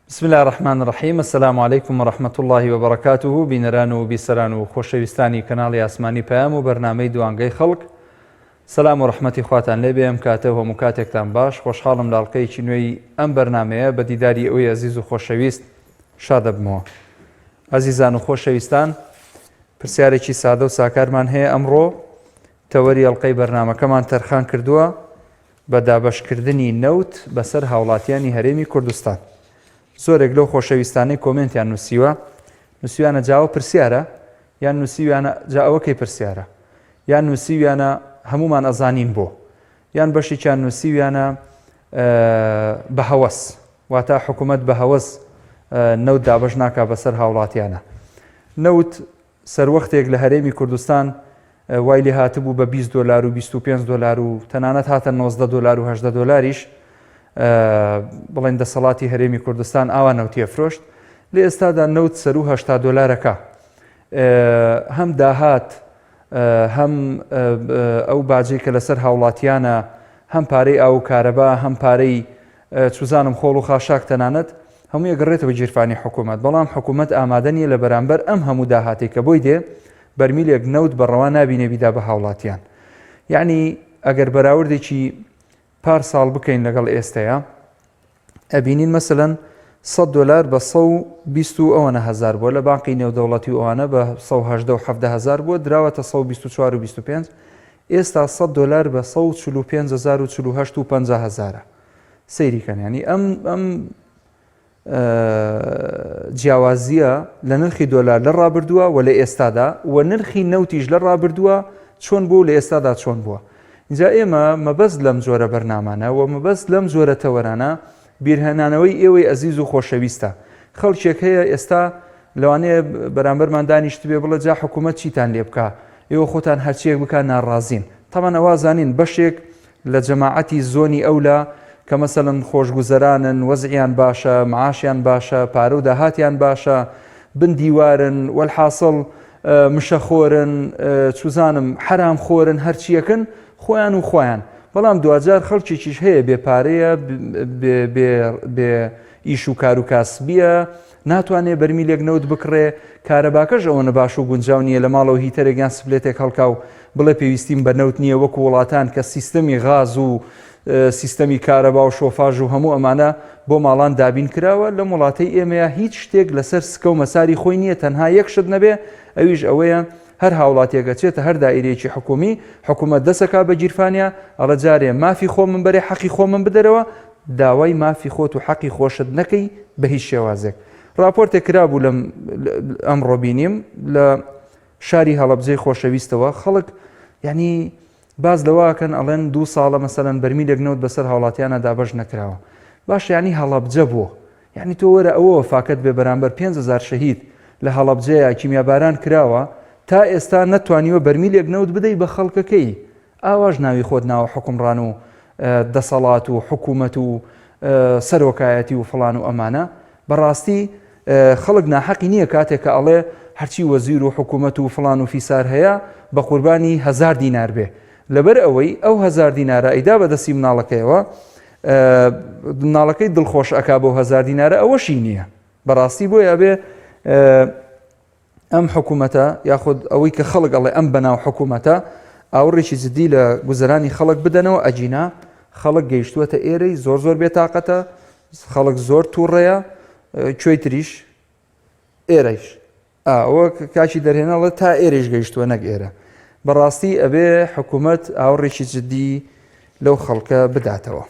بسم اللە الرحمن الرحیم السلام علیکم و رحمة اللە و بەرەکاته بینەران و بیسەران و خۆشەویستانی کەناڵی ئاسمانی پەیام و بەرنامەی دوانگەی خەڵک سەلام و ڕەحمەتی خواتان لێبێ ئەم کاتە و هەموو کاتێکتان باش خۆشحاڵم لە ئەڵقەیەکی نوێی ئەم بەرنامەیە بە دیداری ئەوی ئەزیز و خۆشەویست شادەبمەوە ئەزیزان و خۆشەویستان پرسیارێکی سادە و ساکارمان هەیە ئەمڕۆ تەوەری ئەڵلقەی بەرنمەکەمان تەرخان کردووە بە دابەشکردنی نەوت بەسەر هاوڵاتیانی هەرێمی کوردستان. زۆرێک لەو خۆشەویستانەی کۆمێنتیان نووسیوە، نووسیویانە جا ئەوە پرسیارە؟ یان نووسیویانە جا ئەوە کەی پرسیارە؟ یان نووسیویانە هەموومان ئەزانین بۆ؟ یان بەشێکیان نووسیویانە بە هەوەس، واتە حکوومەت بە هەوەس نەوت دابەش ناکا بەسەر هاوڵاتیانە. نەوت سەروەختێک لە هەرێمی کوردستان وای لێ هاتبوو بە 20 دۆلار و 25 دۆلار و تەنانەت هاتە 19 دۆلار و 18 دۆلاریش بڵێن دەسەڵاتی هەرێمی کوردستان ئاوا نەوتیە فرۆشت لە ئێستادا نەوت سەرو 80 دۆلارەکە هەم داهات هەم ئەو باجەی کە لەسەر هاوڵاتیانە هەم پارەی ئاو و کارەبا هەم پارەی چوزانم خۆڵ و خاشاک تەنانەت هەمووی ئەگەڕێتەوە گیرفانی حکوومەت، بەڵام حکوومەت ئامادە نییە لە بەرامبەر ئەم هەموو داهاتەی کە بۆی دێ، بەرمیلێک نەوت بە ڕەوا نابینێ بیدا بە هاوڵاتیان. یەعنی ئەگەر بەراوردێکی پار ساڵ بکەین لەگەڵ ئێستەیا، ئەبینین مەسەلەن 100 دۆلار بە 120 و ئەوەنە هەزار بووە، لە بانقی نێودەوڵەتی و ئەوانە بە 118 و 17 هەزار بووە، دراوەتە 124 و 25، ئێستا 100 دۆلار بە 145 هەزار و 48 و 50 هەزارە. سەیری کەن ینی ئەم ئەم جیاوازیە لە نرخی دۆلار لە ڕابردووە و لە ئێستادا و نرخی نەوتیش لە ڕابردووە چۆن بوو لە ئێستادا چۆن بووە اینجا ئێمە مەبەست لەم جۆرە بەرنامانە و مەبەست لەم جۆرە تەوەرانە بیرهێنانەوەی ئێوەی ئەزیز و خۆشەویستە خەڵکێک هەیە ئێستا لەوانەیە بەرامبەرمان دانیشتبێ بڵێ جا حکوومەت چیتان لێ بکە ئێوە خۆتان هەرچیەک بکە ناڕازین تەمان ئەوازانین بەشێک لە جەماعەتی زۆنی ئەولا کە مەسەلەن خۆشگوزەرانن، وەزعیان باشە، معاشیان باشە، پارە و داهاتیان باشە، بن دیوارن، وەلحاسڵ مشەخۆرن، چوزانم حەرام خۆرن، هەرچیەکن خۆیان و خوایان. بەڵام دواجار خەڵکێکیش هەیە بێ پارەیە، بێ ئیش و کار و کاسبیە، ناتوانێ بەرمیلێک نەوت بکڕێ، کارەباکەش ئەوەنە باش و گونجاو نییە لە ماڵەوە heater ێک یان split ێک هەڵکا و بڵێ پێویستیم بە نەوت نییە وەکو وڵاتان کە سیستەمی غاز و سیستەمی کارەبا و شۆفاژ و هەموو ئەمانە بۆ ماڵان دابین کراوە، لەم وڵاتەی ئێمەیا هیچ شتێک لەسەر سکە و مەساری خۆی نییە تەنها یەک شت نەبێ ئەویش ئەوەیە هەر هاوڵاتیەک ئەچێتە هەر دائیرەیەکی حکومی حکومەت دەسەکا بە گیرفانیا ئەڵێ جارێ مافی خۆمم بەرێ حەقی خۆمم بدەرەوە داوای مافی خۆت و حەقی خۆشت نەکەی بە هیچ شێوازێک راپۆرتێک کرابوو لەم ئەمڕۆ بینیم لە شاری هەڵەبجەی خۆشەویستەوە خەڵک یعنی باز لەوەکەن ئەڵێن دوو ساڵە مەسەلەن بەرمیلێک نەوت بەسەر هاوڵاتیانە دابەش نەکراوە باش یعنی هەڵەبجە بۆ یعنی تۆ وەرە ئەوە وەفاکەت بێ بەرامبەر 5هزار شەهید لە هەڵەبجەیە کیمیاباران کراوە تا ئێستا نەتوانیوە بەرمیلێک نەوت بدەی بە خەڵکەکەی ئاواش ناوی خۆت ناوە حوکمڕان و دەسەڵات و حکوومەت و سەرۆکایەتی و فڵان و ئەمانە بەڕاستی خەڵک ناحەقی نییە کاتێک کە ئەڵێ هەرچی وەزیر و حکوومەت و فڵان و فیسار هەیە بە قوربانی هەزار دینار بێ لەبەر ئەوەی ئەو هەزار دینارە ئەیدا بە دەستی مناڵەکەیەوە مناڵەکەی دڵخۆش ئەکا بۆ هەزار دینارە ئەوەشی نییە بەڕاستی بۆیە ئەبێ ئەم حکوومەتە یاخود ئەوەی کە خەڵک ئەڵێ ئەم بەناو حکوومەتە ئاوڕێکی جدی لە گوزەرانی خەڵک بدەنەوە ئەگینا خەڵک گەیشتووەتە ئێرەی زۆر زۆر بێتاقەتە خەڵک زۆر تووڕەیە کوێی تریش ئێرەیش ئەوە کاکی دەرهێنەڵە تا ئێرەش گەیشتووە نەک ئێرە بەڕاستی ئەبێ حکوومەت ئاوڕێکی جدی لەو خەڵکە بداتەوە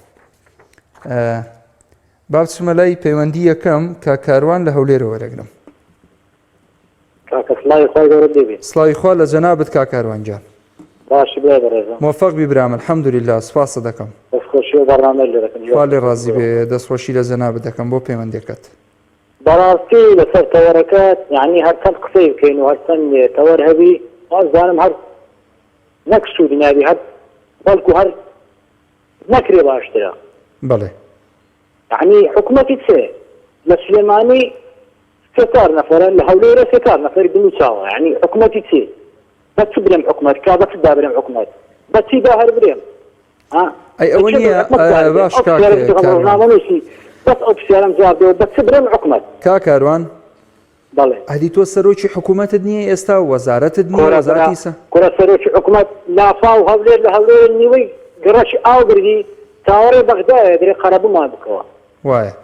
با بچمە لای پەیوەندی یەکەم کە کاروان لە هەولێرەوە وەرەگرم. کاکە سڵاوی خوای گەورەت لێ بێ. سڵاوی خوا لە جەنابت کاک کاروان گیان. باشی برای بەڕێزم. مۆفەق بی برام الحمدللە سوپاست دەکەم. دەستخۆشی و بەرنامەت لێ دەکەم. خوا لێ ڕازی بێ دەستخۆشی لە جەنابت دەکەم بۆ پەیوەندیەکەت. بەڕاستی لەسەر تەوەرەکە یانی هەرچەند قسەی بکەین و هەرچەند تەوەر هەبی وازانم هەر نەک سوودی نابی هەر بەڵکو هەر نەکرێ باشترە. بەڵێ. یەعنی حکومەتی چێ؟ لە سلێمانی سێ چار نەفەرە لە هەولێرە سێ چار نەفەری دڵ و چاوە یەعنی حکومەتی چی؟ بە چ برێم حکومەت کا بە چ دا برێم حکومەت بە چی دا هەر برێم ها ئەی ئەوە نییە باش کاک کاروان. ڕۆژنامەنووسی. بەس ئەو پرسیارەم جواب دەوە بە چ برێم حکومەت؟ کاک کاروان بەڵێ. ئەدی تۆ سەرۆکی حکومەتت نییە ئێستا و وەزارەتت نییە کورە برا وەزارەتی سە. کورە سەرۆکی حکومەت لافاو هەولێر لە هەولێر نیوەی گەڕەکی ئاو بردی چاوەڕێ بەغدایە درێ قەرەبوومان بکەوە. وایە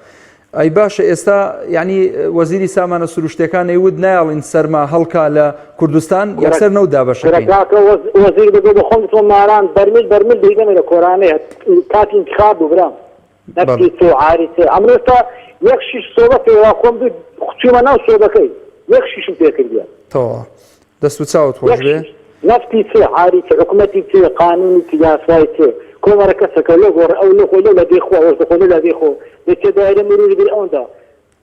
ئەی باشە ئێستا یعنی وەزیری سامانە سروشتەکان ئەیوت نایەڵین سەرما هەڵکا لە کوردستان یەکسەر نەوت دابەشەکەین. کاکە وەزیر بگۆ بە خۆم بچمە ماران بەرمیل بەرمیل دەیدەمێ لە کۆرانەیە کاتی انتخاب بوو برام نەفتی چ و عاری چ ئەمن ئێستا یەک شیش سۆبە پێوا خۆم دوو چوومە ناو سۆبەکەی یەک شیشم پێ کردیە. تەواو دەست و چاوت خۆش بێ. نەفتی چ عاری چ حکومەتی چ قانونی چ یاسای چ کۆمەرە کەسەکە لۆ گۆڕ ئەو لۆ خۆی لەو لا دێ خۆ ئەوەش دەخۆ لەو لا دێ خۆ دەچێ دایرە مروری دێ ئەوەندە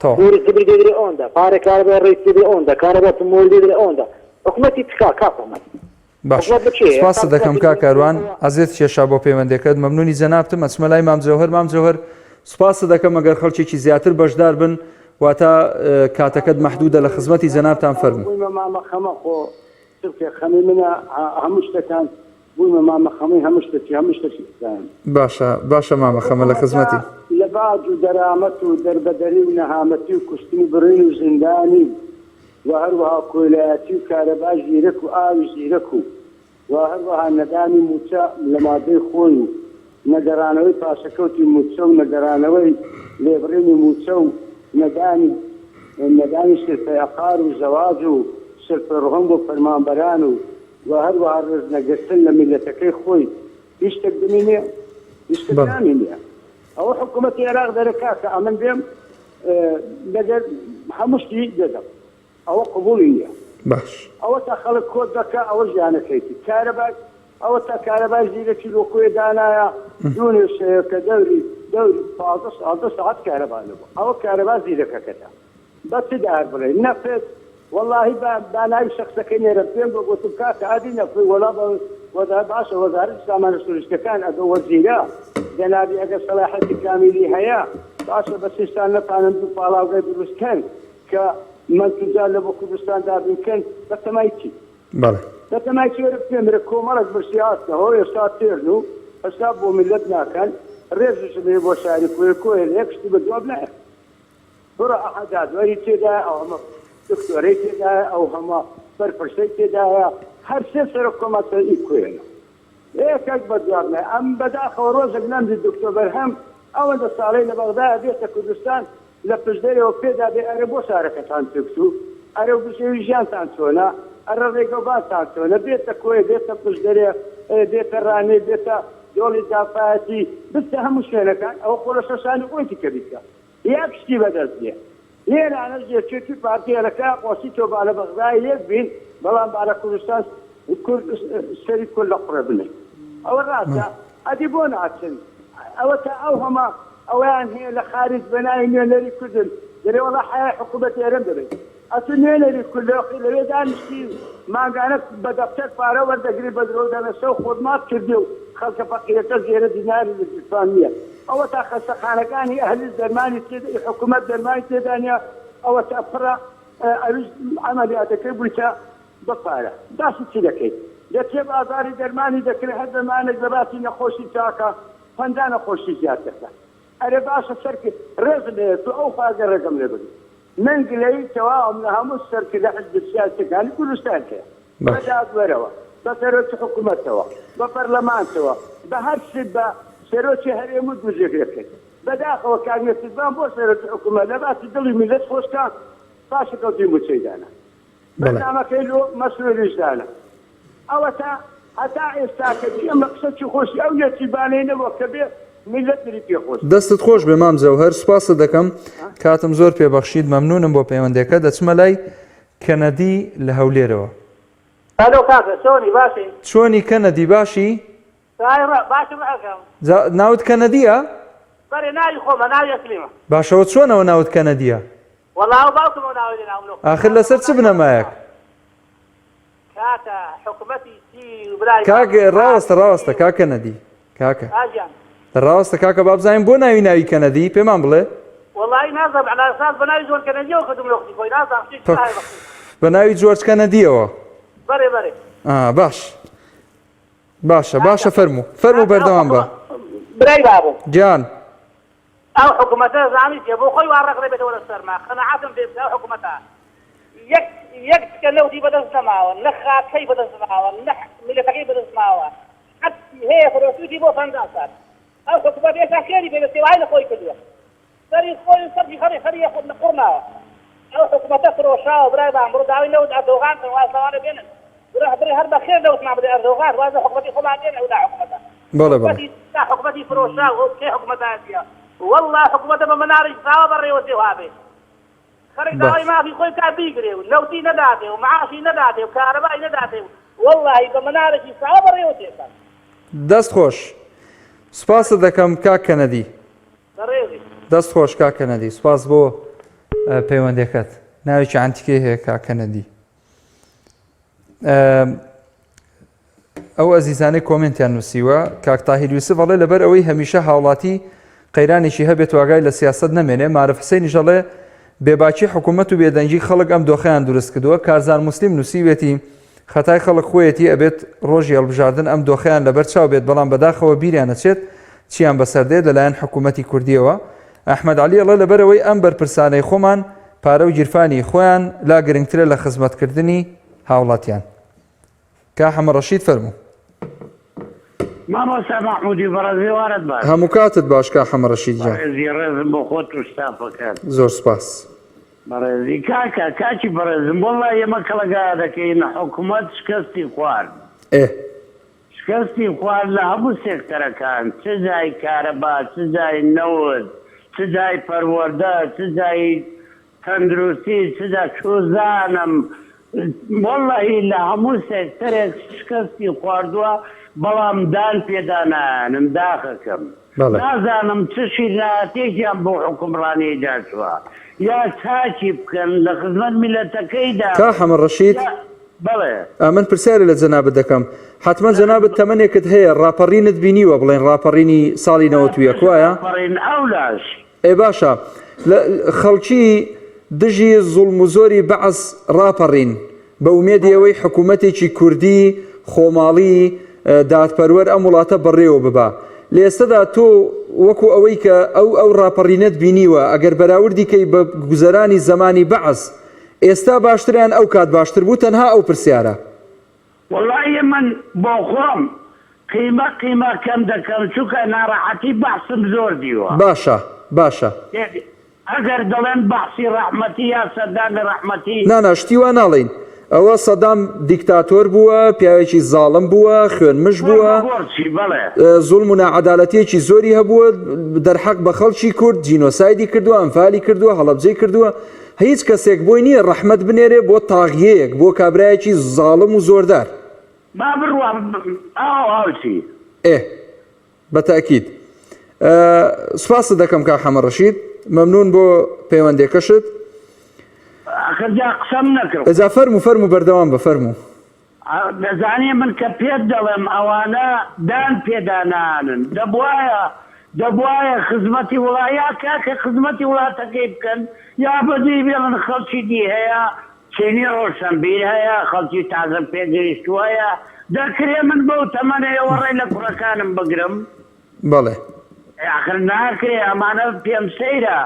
تەواو. بۆری زبری دێ درێ ئەوەندە پارە کارەبای ڕێی دێ ئەوەندە کارەبا پمۆری دێ درێ ئەوەندە حکومەتی چ کا کاک حکومەت باش سپاست دەکەم کاک کاروان ئەزێت کێشا بۆ پەیوەندەکەت مەمنونی جەنابتم ئەچمە لای مام جەوهەر مام جەوهەر سپاست دەکەم ئەگەر خەڵکێکی زیاتر بەشدار بن واتە کاتەکەت مەحدودە لە خزمەتی جەنابتان فەرموو. بوویمە مامە خەمە خۆ چ بکەی خەمی منە هەموو شتەکان بوویمە مامە خەمەی هەموو شتەکی هەموو شتەکی ئەزانم. باشە باشە مامە خەمە لە خزمەتی. لە باج و دەرامەت و دەربەدەری و نەهامەتی و کوشتن و بڕین و زیندانی و و هەروەها کۆیلایەتی و کارەبای زیرەک و ئاوی زیرەک و و هەروەها نەدانی مووچە لە مادەی خۆی و نەگەڕانەوەی پاشەکەوتی مووچە و نەگەڕانەوەی لێبڕینی مووچە و نەدانی نەدانی سرفەی عقار و زەواج و سرفەی ڕهن بۆ فەرمانبەران و و هەروەها ڕێزنەگرتن لە میللەتەکەی خۆی هیچ شتێک بمینێ؟ هیچ شتێک نامینێ. ئەوە حکوومەتی عێراق دەرێ کاکە ئەمن بێم لەگەر هەموو شتی دەدەم ئەوە قبوڵی نییە. باش. ئەوە تا خەڵک کۆت دەکا ئەوە ژیانەکەیتی. کارەبای ئەوە تا کارەبای زیرەکی لۆ کۆیە دانایە دوونێ شەوێ کە دەوری دەوری 15 16 سەعات کارەبا نەبوو. ئەوە کارەبا زیرەکەکەتە. بە چ دار بڵێ نەفت وەڵاهی با با ناوی شەخسەکەی نێرم پێم بۆ گۆتم کاکە ئەدی نەفت وەڵا بە وەزا باشە وەزارەتی سامانە سروشتەکان ئەگە وەزیرە جەنابی ئەگەر سەلاحەتی کامیلی هەیە باشە بە سیستان نەتانن دوو پاڵاوگەی دروست کەن کە مەنتوجات لە بۆ کوردستان دابین کەن بە تەمای چی؟ بەڵێ. بە تەمای چی وەرە بپێمرە کۆمەڵێک برسی هاتنە هۆ ئێستا تێرن و حساب بۆ میللەت ناکەن ڕێزیشم هەیە بۆ شاری کۆیە کۆیە لە یەک شتی بە جواب نایە. بڕۆ ئەها دادوەری تێدایە ئەو هەمە دکتۆرەی تێدایە ئەو هەمە بەرپرسەی تێدایە هەر سێ سەرۆک کۆمار سەر ئی کوێنە ئێ کەس بە جواب نایە ئەم بەداخەوە ڕۆژێک نەمدی دکتۆر بەرهەم ئەوەندە ساڵەی لە بەغدایە بێتە کوردستان لە پشدەرەوە پێدا بێ ئەرێ بۆ شارەکەتان تێکچوو ئەرێ و بژێوی ژیانتان چۆنە ئەرێ ڕێگەوبانتان چۆنە بێتە کۆیە بێتە پشدەرێ بێتە ڕانیە بێتە دۆڵی جافایەتی بچتە هەموو شوێنەکان ئەوە خۆ لە شەشانی خۆیتی کە بیکە یەک شتی بەدەست دێ. لێرانەش یەکێتی و پارتی هەرەکە خۆشی تۆ با لە بەغدایە یەک بین بەڵام با لە کوردستان کورد سەری کورد لە قوڕێ بنێ ئەوە ڕاستە ئەدی بۆ ناچن ئەوە تا ئەو هەمە ئەوەیان هەیە لە خارج بە ناوی نوێنەری کوردن دەرێ وەڵا حەیای حکوومەتی هەرێم دەبەین ئەتو نوێنەری کورد لەوێ دانیشتی مانگانە بە دەفتەر پارە وەردەگری بە درۆو دەلەسە و خۆت مات کردی و خەڵکە فەقیرەکە زێرە دیناری لە گیرفان نیە ئەوەتا خەستەخانەکانی ئەهلیش دەرمانی تێدا ئی حکومەت دەرمانی تێدا نیە ئەوەتا پڕە ئەویش عەمەلیاتەکەی بویتە بە پارە باسی چی دەکەی دەچێ بازاری دەرمانی دەکرێ هەر دەرمانێک لە باسی نەخۆشی چاکە 50 نەخۆشی زیاد دەکا ئەرێ باشە سەرک ڕێزم هەیە تۆ ئەو خواگە ڕێگەم لێ بگری من گلەیی تەواوم لە هەموو سەرکردە حزبە سیاسیەکانی کوردستان هەیە، بە دادوەرەوە، بە سەرۆکی حکومەتەوە، بە پەرلەمانتەوە، بە هەر شت بە سەرۆکی هەرێم و دوو جێگرەکەی. بەداخەوە کاک نێچیرڤان بۆ سەرۆکی حکومەت لە باسی دڵی میللەت خۆش کا پاشەکەوتی موچەی دانا. بەرنامەکەی لۆ مەسروریش دانا. ئەوەتا هەتا ئێستا کە گوێم لە قسەکی خۆشی ئەو نێچیرڤانەی نەبووە کە بێ میللەت دلی پێ خۆش بێ. دەستت خۆش بێ مام جەوهەر سوپاست دەکەم کاتم زۆر پێ بەخشیت مەمنونم بۆ پەیوەندەکە دەچمە لای کەنەدی لە هەولێرەوە. ئەلۆ کاکە چۆنی باشی؟ چۆنی کەنەدی باشی؟ باشم ئەکەم. جا ناوت کەنەدیە؟ بەرێ ناوی خۆمە ناوی ئەسلیمە. باشەوە چۆنەوە ناوت کەنەدیە؟ وەڵا ئەو باوکم ئەو ناوەی لێناوم لۆ ئاخر لەسەر چ بنەمایەک؟ کاکە حکومەتی چی و برای کاک ڕاوەستە ڕاوەستە کاک کەنەدی کاکە ئاگیان ڕاوەستە کاکە با بزانین بۆ ناوی ناوی کەنەدی پێمان بڵێ وەڵی نازانم عەلا ئەساس بە ناوی جۆن کەنەدیەوە کردم لە وەختی خۆی نازانم شتێکی پک وایە بەختی بە ناوی جۆرج کەنەدیەوە بەرێ بەرێ ئا باش باشە باشە فەرموو فەرموو بەردەوام بە برای بابم گیان. ئەو حکومەتە زانی چیە بۆ خۆی وا ڕق دەبێتەوە لە سەرما قەناعەتم پێ بکە ئەو حکومەتە یەک یەک تکە نەوتی بەدەست نەماوە نە خاکەی بەدەست ماوە نە میلەتەکەی بەدەست ماوە هەرچی هەیە فرۆشتویتی بۆ 50 سال ئەو حکومەت ئێستا خێری پێ دەستێ وای لە خۆی کردووە سەری خۆی و سەرکی خەڵی خەری لە قوڕ ناوە. ئەو حکومەتە فرۆشاوە برای بان بڕۆ داوای نەوت ئەردۆغان بکەن واز لەوانە بێنن برا برێ هەر بەخێر نەوتمان بدەی ئەردۆغان واز لە حکومەتی خۆمان بێنە ئەو ناحکومەتە بەڵێ بەڵێ. حکومەتی حکومەتی فرۆشاو ئەو کەی حکومەتایەتیە واللە حکومەتە بە مناڵی ساوا بەڕێوە چێ وابێ خەڵک داوای باش. مافی خۆی بکات بیگرێ و نەوتی نەداتێ و معاشی نەداتێ و کارەبای نەداتێ و واللەهی بە مناڵێکی ساوا بەڕێوە چێ دەست خۆش. سوپاست دەکەم کاک کەنەدی. بەڕێزی. دەست خۆش کاک کەنەدی سوپاس بۆ پەیوەندەکەت ناوێکی عەنتیکەی هەیە کاک کەنەدی ئەو ئەزیزانەی کۆمنتیان نووسیوە کاک تاهیر یوسف ئەڵێ لەبەر ئەوەی هەمیشە هاوڵاتی قەیرانێکی هەبێت واگای لە سیاست نەمێنێ مارف حسێنیش ئەڵێ بێباکی حکوومەت و بێدەنگی خەڵک ئەم دۆخیان دروست کردووە کارزان موسلیم نووسیوێتی خەتای خەڵک خۆیەتی ئەبێت ڕۆژی هەڵبژاردن ئەم دۆخەیان لەبەر چاو بێت بەڵام بەداخەوە بیریان ئەچێت چیان بەسەر دێت لەلایەن حکوومەتی کوردیەوە ئەحمەد عەلی ئەڵێ لەبەرئەوەی ئەم بەرپرسانەی خۆمان پارە و گیرفانی خۆیان لا گرنگترە لە خزمەتکردنی هاوڵاتیان کا حەمە ڕەشید فەرموو. مامۆستا مەحمودی بەڕێز ئێوارەت باش. هەموو کاتت باش کا حەمە ڕەشید گیان. بەڕێزی ڕێزم بۆ خۆت و ستافەکەت. زۆر سوپاس. بەڕێزی کاکە کاکی بەڕێزم وەڵڵاهی ئێمە کەڵەگا دەکەین حکومەت شکەستی خوارد. ئێ. شکەستی خوارد لە هەموو سێکتەرەکان چ جای کارەبا چ جای نەوت چ جای پەروەردە چ جای تەندروستی چ جا چوزانم وەڵڵەهی لە هەموو سێکتەرێک شکەستی خواردووە بەڵام دان پێدا نایەنم داخەکەم بەڵێ. نازانم چ شیرنایەتێکیان بۆ حوکمڕانیی داچووە یا چاکی بکەن لە خزمەت میللەتەکەیدا کا بن حەمە ڕەشید یا بەڵێ. ئەمن پرسیارێ لە جەنابت دەکەم حەتمەن جەنابت تەمەنێکت هەیە ڕاپەڕینت بینیوە بڵێن ڕاپەڕینی ساڵی 91 پێش وایە؟ ڕاپەڕین ئەولاش. ئێ باشە لە خەڵکی دژی زوڵم و زۆری بەعس ڕاپەڕین بە ئومێدی ئەوەی حکوومەتێکی کوردی خۆماڵی دادپەروەر ئەم وڵاتە بەڕێوە ببا لە ئێستەدا تۆ وەکو ئەوەی کە ئەو ئەو ڕاپەڕینەت بینیوە ئەگەر بەراوردی کەی بە گوزەرانی زەمانی بەعس ئێستا باشترە یان ئەو کات باشتر بوو تەنها ئەو پرسیارە. وەڵایی من بۆخۆم قیمە قیمە کەم دەکەم چونکە ناڕەحەتی بەحسم زۆر دیوە. باشە باشە. ئەگەر دەڵێن بەحسی ڕەحمەتی یا سەدامی ڕەحمەتی. نا نا شتی وا ناڵێین ئەوە سەدام دیکتاتۆر بووە پیاوێکی زاڵم بووە خوێن مژ گۆڕ بووە بە گۆڕ چی بەڵێ. زوڵم و ناعەدالەتیەکی زۆری هەبووە دەرحەق بە خەڵکی کورد جینۆسایدی کردووە ئەنفالی کردووە هەڵەبجەی کردووە هیچ کەسێک بۆی نییە ڕەحمەت بنێرێ بۆ تاغیەیەک بۆ کابرایەکی زاڵم و زۆردار. با بڕوا ئاو ئاو چی. ئێ بە تەئکید. سوپاست دەکەم کاک حەمە ڕەشید مەمنون بۆ پەیوەندێکەشت. ئاخر جا قسەم نەکرد. جا فەرموو فەرموو بەردەوام بە فەرموو. دەزانی من کە پێت دەڵێم ئەوانە دان پێدا نانن دەبوایە دەبوایە خزمەتی وڵا یا کاکە خزمەتی وڵاتەکەی بکەن یا بەجێی بێڵن خەڵکی دی هەیە چینی ڕۆشەنبیر هەیە خەڵکی تازە پێگەیشتوو هەیە دەکرێ من بەو تەمەنەیەوە ڕێ لە کوڕەکانم بگرم؟ بەڵێ. ئاخر ناکرێ ئەمانە پێم سەیرە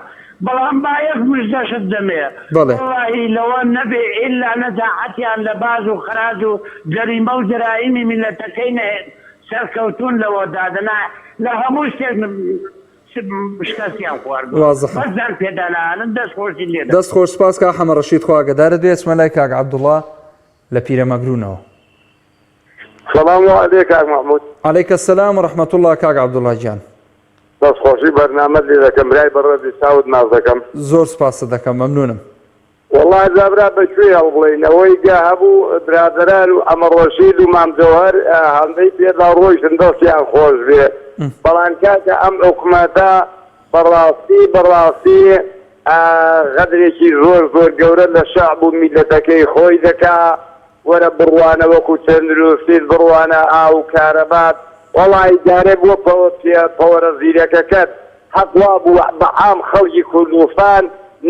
بەڵام با یەک مژدەشت دەمێ بەڵێ. وەڵاهی لەوە نەبێ ئیلا نەزاعەتیان لە باج و خەراج و جەریمە و جەرائیمی میللەتەکەی نەهێت سەرکەوتوون لەوەدا دەنا لە هەموو شتێک شکەستیان خواردووە وازحە. بەس دان پێدانانن دەست خۆشی لێ دەکەم. دەست خۆش سپاس کاک حەمە ڕەشید خوا ئاگەدارت بێ ئەچمە لای کاک عەبدوڵا لە پیرەمەگرونەوە. سلام علیک کاک محمود. علیک السلام و رحمة اللە کاک عبداللە گیان. دەست خۆشی بەرنامەت لێ دەکەم برای بەڕێزی چاوت ماچ دەکەم. زۆر سوپاست دەکەم مەمنونم. وەڵا جا برا بە کوێی هەڵبڵێین ئەوەی گە هەبوو برادەران و حەمە ڕەشید و مام جەوهەر هەندەی پێدا ڕۆیشتن دەستیان خۆش بێ بەڵام کاکە ئەم حکومەتە بەڕاستی بەڕاستی غەدرێکی زۆر زۆر گەورە لە شەعب و میلەتەکەی خۆی دەکا وەرە بڕوانە وەکو تەندروستیت بڕوانە ئاو و کارەبات وەڵاهی جارێ بۆ پەوەرە زیرەکەکەت حەق وابوو بە عام خەڵکی کوردستان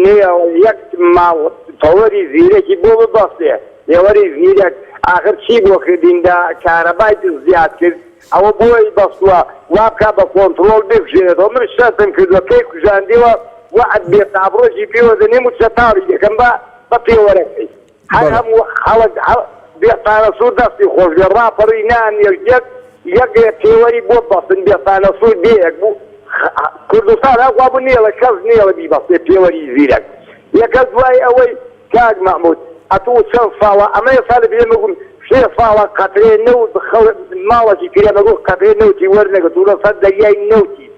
نەیەڵێ یەک ماڵ پەوەری زیرەکی بۆ ببەستێ پێوەری زیرەک ئاخر چی بۆ کردین دا کارەبای زیاد کرد. ئەوە بۆی بەستووە وا بکا بە کۆنتڕۆڵ بیکوژێنێتەوە من شەرتم کردووە کەی کوژاندیەوە وەعد بێ تابڕۆژی پێوە دەنێم و چەتاڵی دەکەم بە بە پێوەرەکەی هەر هەموو خەڵک بێستانەسوور دەستی خۆش بێ ڕاپەڕی نان یەک یەک یەک پێوەری بۆ بەستن بێستانەسوور بێیەک بوو کوردستان هەر بوو نێڵە کەس نێڵە بیبەستێ پێوەری زیرەک یەکە دوای ئەوەی کاک مەحمود ئەتوو چەند ساڵە ئەمە ئێستا لە پیرەمەگوون سێ ساڵە قەترێ نەوت خەڵک ماڵەکی پیرەمەگوون قەترێ نەوتی وەرنەگرتوو لەسەر دەریای نەوتی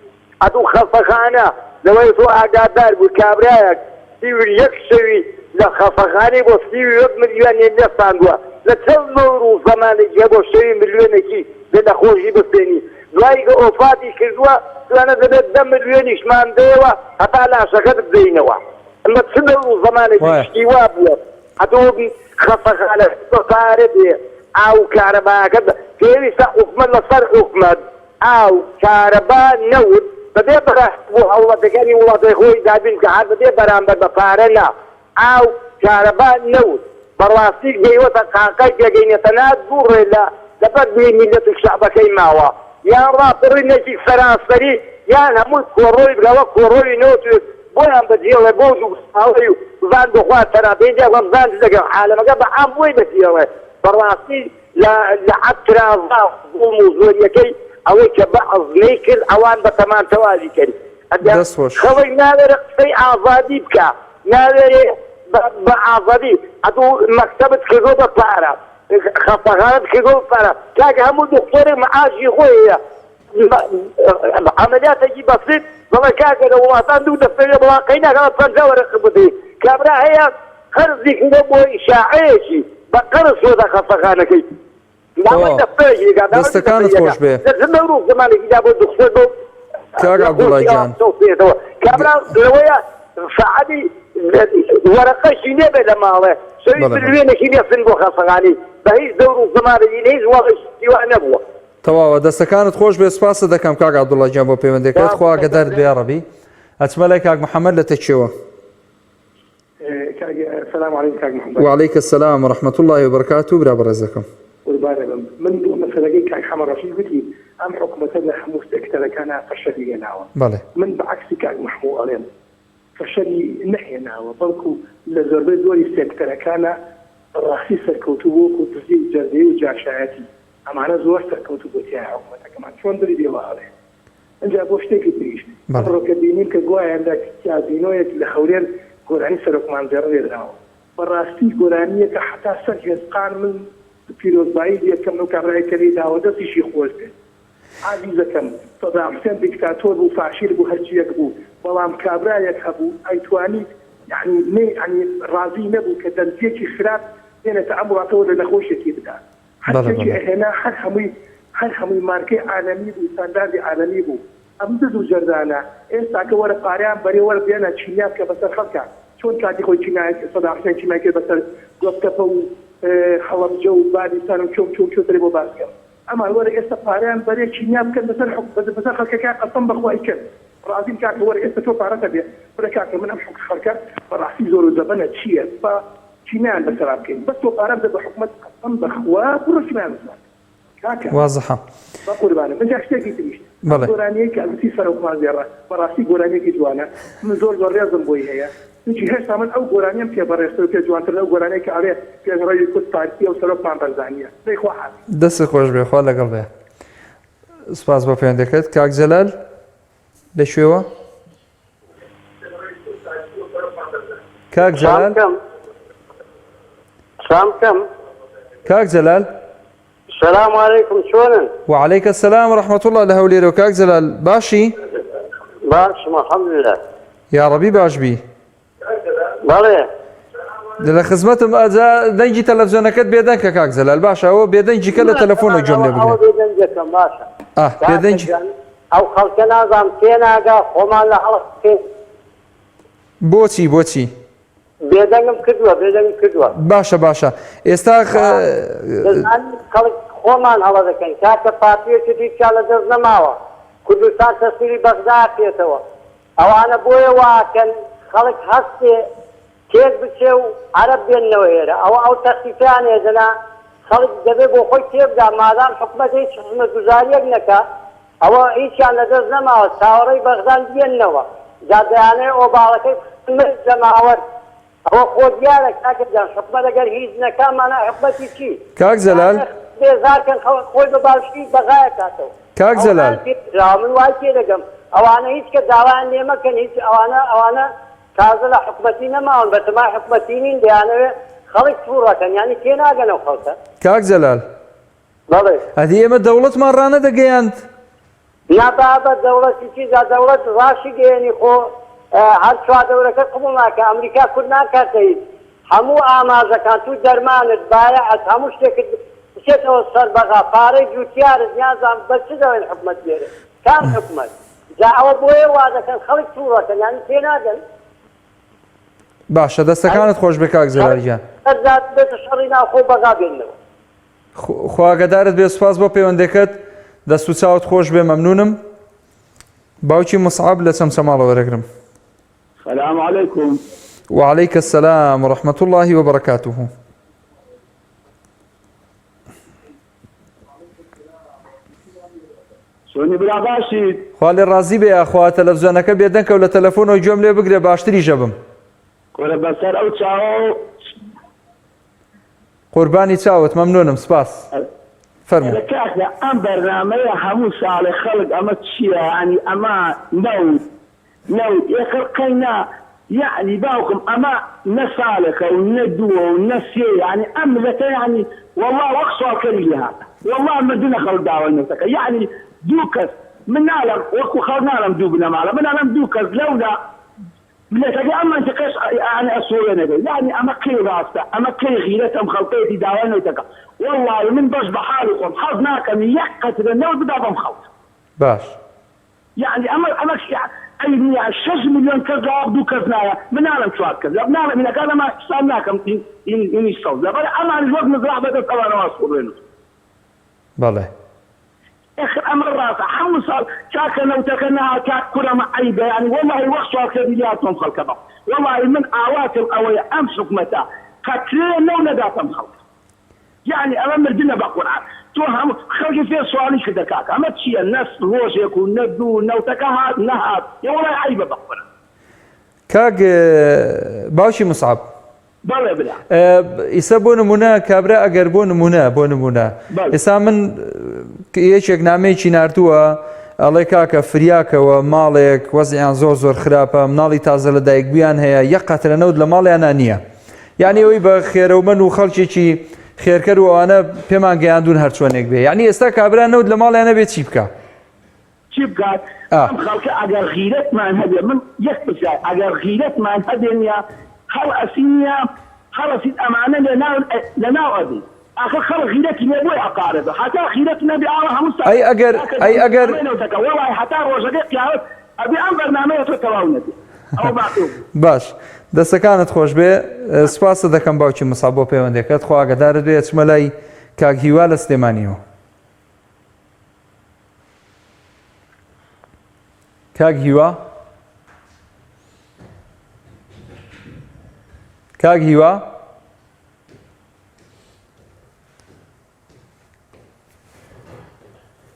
ئەتوو خەستەخانە لەوەی تۆ ئاگادار بووی کابرایەک 31 شەوی لە خەستەخانەی بۆ 31 ملیۆنی لێستاندووە لە چەند مەور و زەمانێکی هەبووە شەوی ملیۆنێکی لە نەخۆشی بستێنی دوایی کە ئۆفاتی کردووە توانە دەبێت دە ملیۆنیشمان دەیەوە هەتا لاشەکەت بدەینەوە ئەمە چ دەور و زەمانێکی وایە. شتی وا بووە ئەتۆ خەستەخانە بە پارە بێ ئاو و کارەباکە پێویستە حکومەت لەسەر حکومەت ئاو، کارەبا، نەوت بەبێ بەرامبەر بۆ هاوڵاتیەکانی وڵاتەکەی خۆی دابین بکا هەر بەبێ بەرامبەر بە پارە نا ئاو، کارەبا، نەوت بەڕاستی گەیوەتە قاقای پێگەینە تەنها دوو ڕێ لە لەبەر گوێی میللەت و شەعبەکەی ماوە یان ڕاپەڕینێکی سەرانسەری یان هەمووی کۆڕۆی بکا وەک کۆڕۆی نەوت بۆیان بەجێڵێ بۆ دوو ساڵەی و بزان بۆخوا تەراتەی دەکەم بزان چ دەکەم عالەمەکە بە عام بۆی بەجێڵێ بەڕاستی لە لە عەب ترازا زوڵم و زۆریەکەی ئەوەی کە بەعس نەیکرد ئەوان بە تەمان تەواوی کەن ئەگەر دەست خۆش. خەڵک ناوێرێ قسەی ئازادی بکا ناوێرێ بە بە ئازادی ئەتوو مەکتەبت کردوە بە پارە خەستەخانەت کردوە بە پارە کاکە هەموو دکتۆرێک مەعاشی خۆی هەیە عەمەلیاتێکی بەسیت دەڵێ کاکە لە وڵاتان دوو دەفتەری بەڵام قەی ناکا 50 وەرەقە بدەی کابرا هەیە قەرزی کردوە بۆ ئیشاعەیەکی بە قەرز چۆتە خەستەخانەکەی داوای تەواو دەفتەرێکی دەکات داوای دوو دەستەکانت دەفتەری خۆش دەکات بێ لە چ دەور و زمانێکیدا بۆ دکتۆر بەو کاک عەبدوڵا نەخۆشی گیان چەوسێتەوە کابرا لەوەیە سەعەدی وەرەقەشی نەبێ لە ماڵێ شەوی بەڵێ بەڵێ ملیۆنێکی لێسن بۆ خەستەخانەی بە هیچ دەور و زمانێکی لە هیچ وڵاتێکی وا نەبووە. تەواوە دەستەکانت خۆش بێت سپاست دەکەم کاک عەبدوڵا گیان بۆ پەیوەندەکەت خوا ئاگەدارت بێ یاڕەبی ئەچمە لای کاک محەممەد لە تەکیەوە. سلام علیکم کاک محمد. وعلیک السلام و رحمة اللە و برکاته برا بەڕێزەکەم. قوربانت بم من بۆ مەسەلەکەی کاک حەمە ڕەشید گوتی ئەم حکومەتە لە هەموو سێکتەرەکانا فەشەلی هێناوە بەڵێ. من بە عەکسی کاک مەحموو ئەڵێم فەشەلی نەهێناوە بەڵکو لە زۆربەی زۆری سێکتەرەکانا بەڕاستی سەرکەوتوو بوو وەکو دزی و جەردەیی و جاشایەتی ئەمانە زۆر سەرکەوتوو بوو تیایا حکومەتەکەمان چۆن دڵی بێ وا ئەڵێ ئنجا بۆ شتێکی تریش ئەمڕۆ کە بینیم کە گوایە لە کازینۆیەک لە هەولێر گۆرانی سەرۆک مام زێڕە لێدراوە بەڕاستی گۆرانیەکە حەتا سەر هێزقان من پیرۆزبایی لێکەم لەو کابرایەی کە لێی داوە دەستیشی خۆش بێت ئازیزەکەم سەدام حوسێن دیکتاتۆر بوو فاشیل بوو هەرچیەک بوو بەڵام کابرایەک هەبوو ئەیتوانی یەعنی نەی یەعنی ڕازی نەبوو کە دەرزیەکی خراپ بێنێتە ئەم وڵاتەوە لە نەخۆشێکی بدا بەڵێ هەرچیەکی بەڵێ. ئەهێنا هەر هەمووی هەر هەمووی مارکەی عالەمی بوو ستانداردی عالەمی بوو ئەم دز و جەردانە ئێستاکە وەرە پارەیان بەرێ وەرە بێنە کیمیا بکە بەسەر خەڵکا چۆن کاتی خۆی کیمیای سەدام حوسێن کیمیای کرد بەسەر گۆپتەپە و هەڵەبجە و بالیسان و کوێ و کوێ و کوێ ترێ بۆ باس کەم ئەمان وەرە ئێستا پارەیان بەرێ کیمیا بکەن بەسەر حک بەسەر خەڵکەکە قەسەم بەخوا ئەیکەن ڕازیم کاکە وەرە ئێستا تۆ پارەت هەبێ وەرە کاکە من ئەم حک خەڵکە بەڕاستی زۆر و زەبەنە چیە با کیمیایان بەسەرا بکەین بەس تۆ پارە بدە بە حکومەت قەسەم بەخوا بڕۆ کیمیایان بەسەرا بکە کاکە وازحە. بەقوربانت ئینجا شتێکی تریش ئەم بەڵێ. گۆرانیەی کە ئەگوتی سەرۆکمان زێڕە بەڕاستی گۆرانیەکی جوانە من زۆر زۆر ڕێزم بۆی هەیە چونکی هێشتا من ئەو گۆرانیەم پێ بەڕێزتر و پێ جوانتر لەو گۆرانیەی کە ئەڵێ پێشڕەوی کورد پارتیە و سەرۆکمان بەرزانیە دەی خوا حافیز. دەستت خۆش بێ خوا لەگەڵ بێ. سپاس بۆ پەیوەندەکەت کاک جەلال لە کوێوە؟ کاک جەلال سلام کەم کاک جەلال سلام علیکم چۆنن وعلیک السلام ورحمة الله لە هەولێرەوە کاک جەلال باشی باشم الحمدلله یاڕەبی باش بی بەڵێ. لە خزمەتم ئەجا دەنگی تەلەفزیۆنەکەت بێدەنگ کە کاک جەلال باشە ئەوە بێدەنگی کە لە تەلەفۆنە گوێم لێ بگرێ بێدەنگەکەم باشە ئاه بێدەنگی ئەو خەڵکە نازانم تێناگا خۆمان لە هەڵە بکەین بۆچی بۆچی بێدەنگم کردووە بێدەنگم کردووە باشە باشە ئێستا دەزانی خەڵک خۆمان هەڵە دەکەین کاکە پارتیەکی دیکە لە دەست نەماوە کوردستان تەسلیمی بەغدا پێتەوە ئەوانە بۆیە وا ئەکەن خەڵک هەستێ تێک بچێ و عەرەب بێننەوە ئێرە ئەوە ئەو تەختیتەیان هەیە دەنا. خەڵک دەبێ بۆ خۆی تێبگا مادام حکومەت هیچ خزمەتگوزاریەک نەکا ئەوە هیچیان لەدەست نەماوە چاوەڕێی بەغدان بێننەوە جا دەیانەوێ ئۆباڵەکەی بخەنە مل جەماوەر ئەوە خۆ دیارە کاکە گیان حکومەت ئەگەر هیچ نەکا مانا حکومەتی چی کاک جەلال. دەیانەوێ خەڵک بێزار کەن خەڵک خۆی بە باشی بەغایە کاتەوە کاک جەلال. ئەوەیان پێ دراوە من وای تێدەگەم ئەوانە هیچ کە داوایان لێ مەکەن هیچ ئەوانە ئەوانە تازە لە حکومەتی نەماون بەتەمای حکومەتی نین دەیانەوێ خەڵک توڕەکەن یانی تێناگەن ئەو خەڵکە. کاک جەلال. بەڵێ. ئەدی ئێمە دەوڵەتمان ڕانەدەگەیاند. نا بابە دەوڵەتی چی جا دەوڵەت ڕاشی گەیەنی خۆ هەر چواردەورەکە قبوڵ ناکا ئەمریکا کورد ناکاتە هیچ هەموو ئاماژەکان تو دەرمانت بایەعت هەموو شتێکت بچێتەوە سەر بەغا پارەی جوتیارت نیازان بە چ دەڵێن حکومەت بێرێ کام حکومەت جا ئەوە بۆیە وا دەکەن خەڵک توڕەکەن یانی تێناگەن. باشە دەستەکانت خۆش بێ کاک جەلال گیان. هەر بێتە شەڕی ناوخۆ بەغا بێننەوە. خوا ئاگادارت بێ سوپاس بۆ پەیوەندەکەت دەست و چاوت خۆش بێ مەمنونم باوکی مصعب لە چەمچەماڵەوە وەرەگرم. سلام علیکم. وعلیک السلام ورحمة الله وبرکاته. چۆنی برا باشیت؟ خوا لێ ڕازی بێ یاخوا تەلەفزیۆنەکە بێدەنگ کەو لە تەلەفۆنەوە گوێم لێ بگرە باشتریش ئەبم. کورە بەسەر ئەو چاوەو. قوربانی چاوت مەمنونم سپاس فەرموو. ئەرێ کاکە ئەم بەرنامەیە هەموو ساڵێ خەڵک ئەمە چیە یانی ئەمە نەوت نەوت ئێخر قەی نا یەعنی باوکم ئەمە نە ساڵێکە و نە دووە و نە سێیە یەعنی ئەم ملەتە یەعنی وەڵا وەک سواڵکەری لێ هاتە وەڵا مردنە خەڵک داوای نەوتەکە یەعنی دوو کەس من ناڵێم وەکو خەڵک ناڵێم دوو بنەماڵە من ئەڵێم دوو کەس لەولا ملەتەکەی ئەم مەنتیقەش یەعنی ئەسوڕێنێتەوە یەعنی ئەمە کەی ڕاستە ئەمە کەی غیرەتە ئەم خەڵکەیەتی داوای نەوتەکە وەڵاهی من بەش بە حاڵی خۆم حەز ناکەم یەک قەترە نەوت بدا بەم خەڵکە. باش. یەعنی ئەمە ئەمە عەیب نیە شەش ملیۆن کەس لەواق دوو کەس نایە من ناڵێم چوار کەس لە ناڵێم هینەکان ئەمە حساب ناکەم هین هین هینی سەوز لەبەر ئەمانیش وەک مزراح بەدەست ئەوانەوە ئەسوڕێن. بەڵێ. ئەخر ئەمە ڕاستە هەموو ساڵ کاکە نەوتەکە نەهات کاک کورە ئەمە عەیبە یانی وەڵاهی وەک سواڵکەری لێهاتووە ئەم خەڵکە بەڵ وەڵاهی من ئاواتم ئەوەیە ئەم حکومەتە قەترەیە نەو نەداتە ئەم خەڵکە یانی ئەمە مردنە بە قورعان تۆ هەموو خەڵکی فێر سواڵی کردە کاکە ئەمە چیە نە ڕۆژێک و نە دوو نەوتەکە هات نەهات ئێ وەڵای عەیبە بە قورعان. کاک باوکی مصعب. بەڵێ برا. ئیسە بۆ نمونە کابرا ئەگەر بۆ نمونە بۆ نمونە ئێستا من یەکێک نامەیەکی ناردووە ئەڵێ کاکە فریاکەوە ماڵێک وەزیان زۆر زۆر خراپە مناڵی تازە لە دایک بوویان هەیە یەک قەترە نەوت لە ماڵیانە نییە یعنی ئەوەی بە خێرەومەن و خەڵکێکی خێرکەر و ئەوانە پێمان گەیاندون هەرچۆنێک بێ یعنی ئێستا کابرا نەوت لە ماڵیانە بێ چی بکە چی بکات ئەم خەڵکە ئەگەر غیرەتمان هەبێ من یەک پرسیار ئەگەر غیرەتمان هەبێ نیە هەڵئەسین نیە هەڵەسین ئەمانە لەناو لەناو ئەبین ئاخر خەڵک غیرەتی نیە بۆی ئەقارەبێ هەتا غیرەت نەبێ ئاوا هەموو سا ئەی ئەگەر ئەی ئەگەر نەوتەکە وەڵای هەتا ڕۆژەکەی قیامەت ئەبێ ئەم بەرنامەیە تۆ تەواو نەبێ ئەوە باقی بوو. باش دەستەکانت خۆش بێ سپاست دەکەم باوکی مصعب بۆ پەیوەندەکەت خوا ئاگادارت بێ ئەچمە لای کاک هیوا لە سلێمانیەوە. کاک هیوا کاک هیوا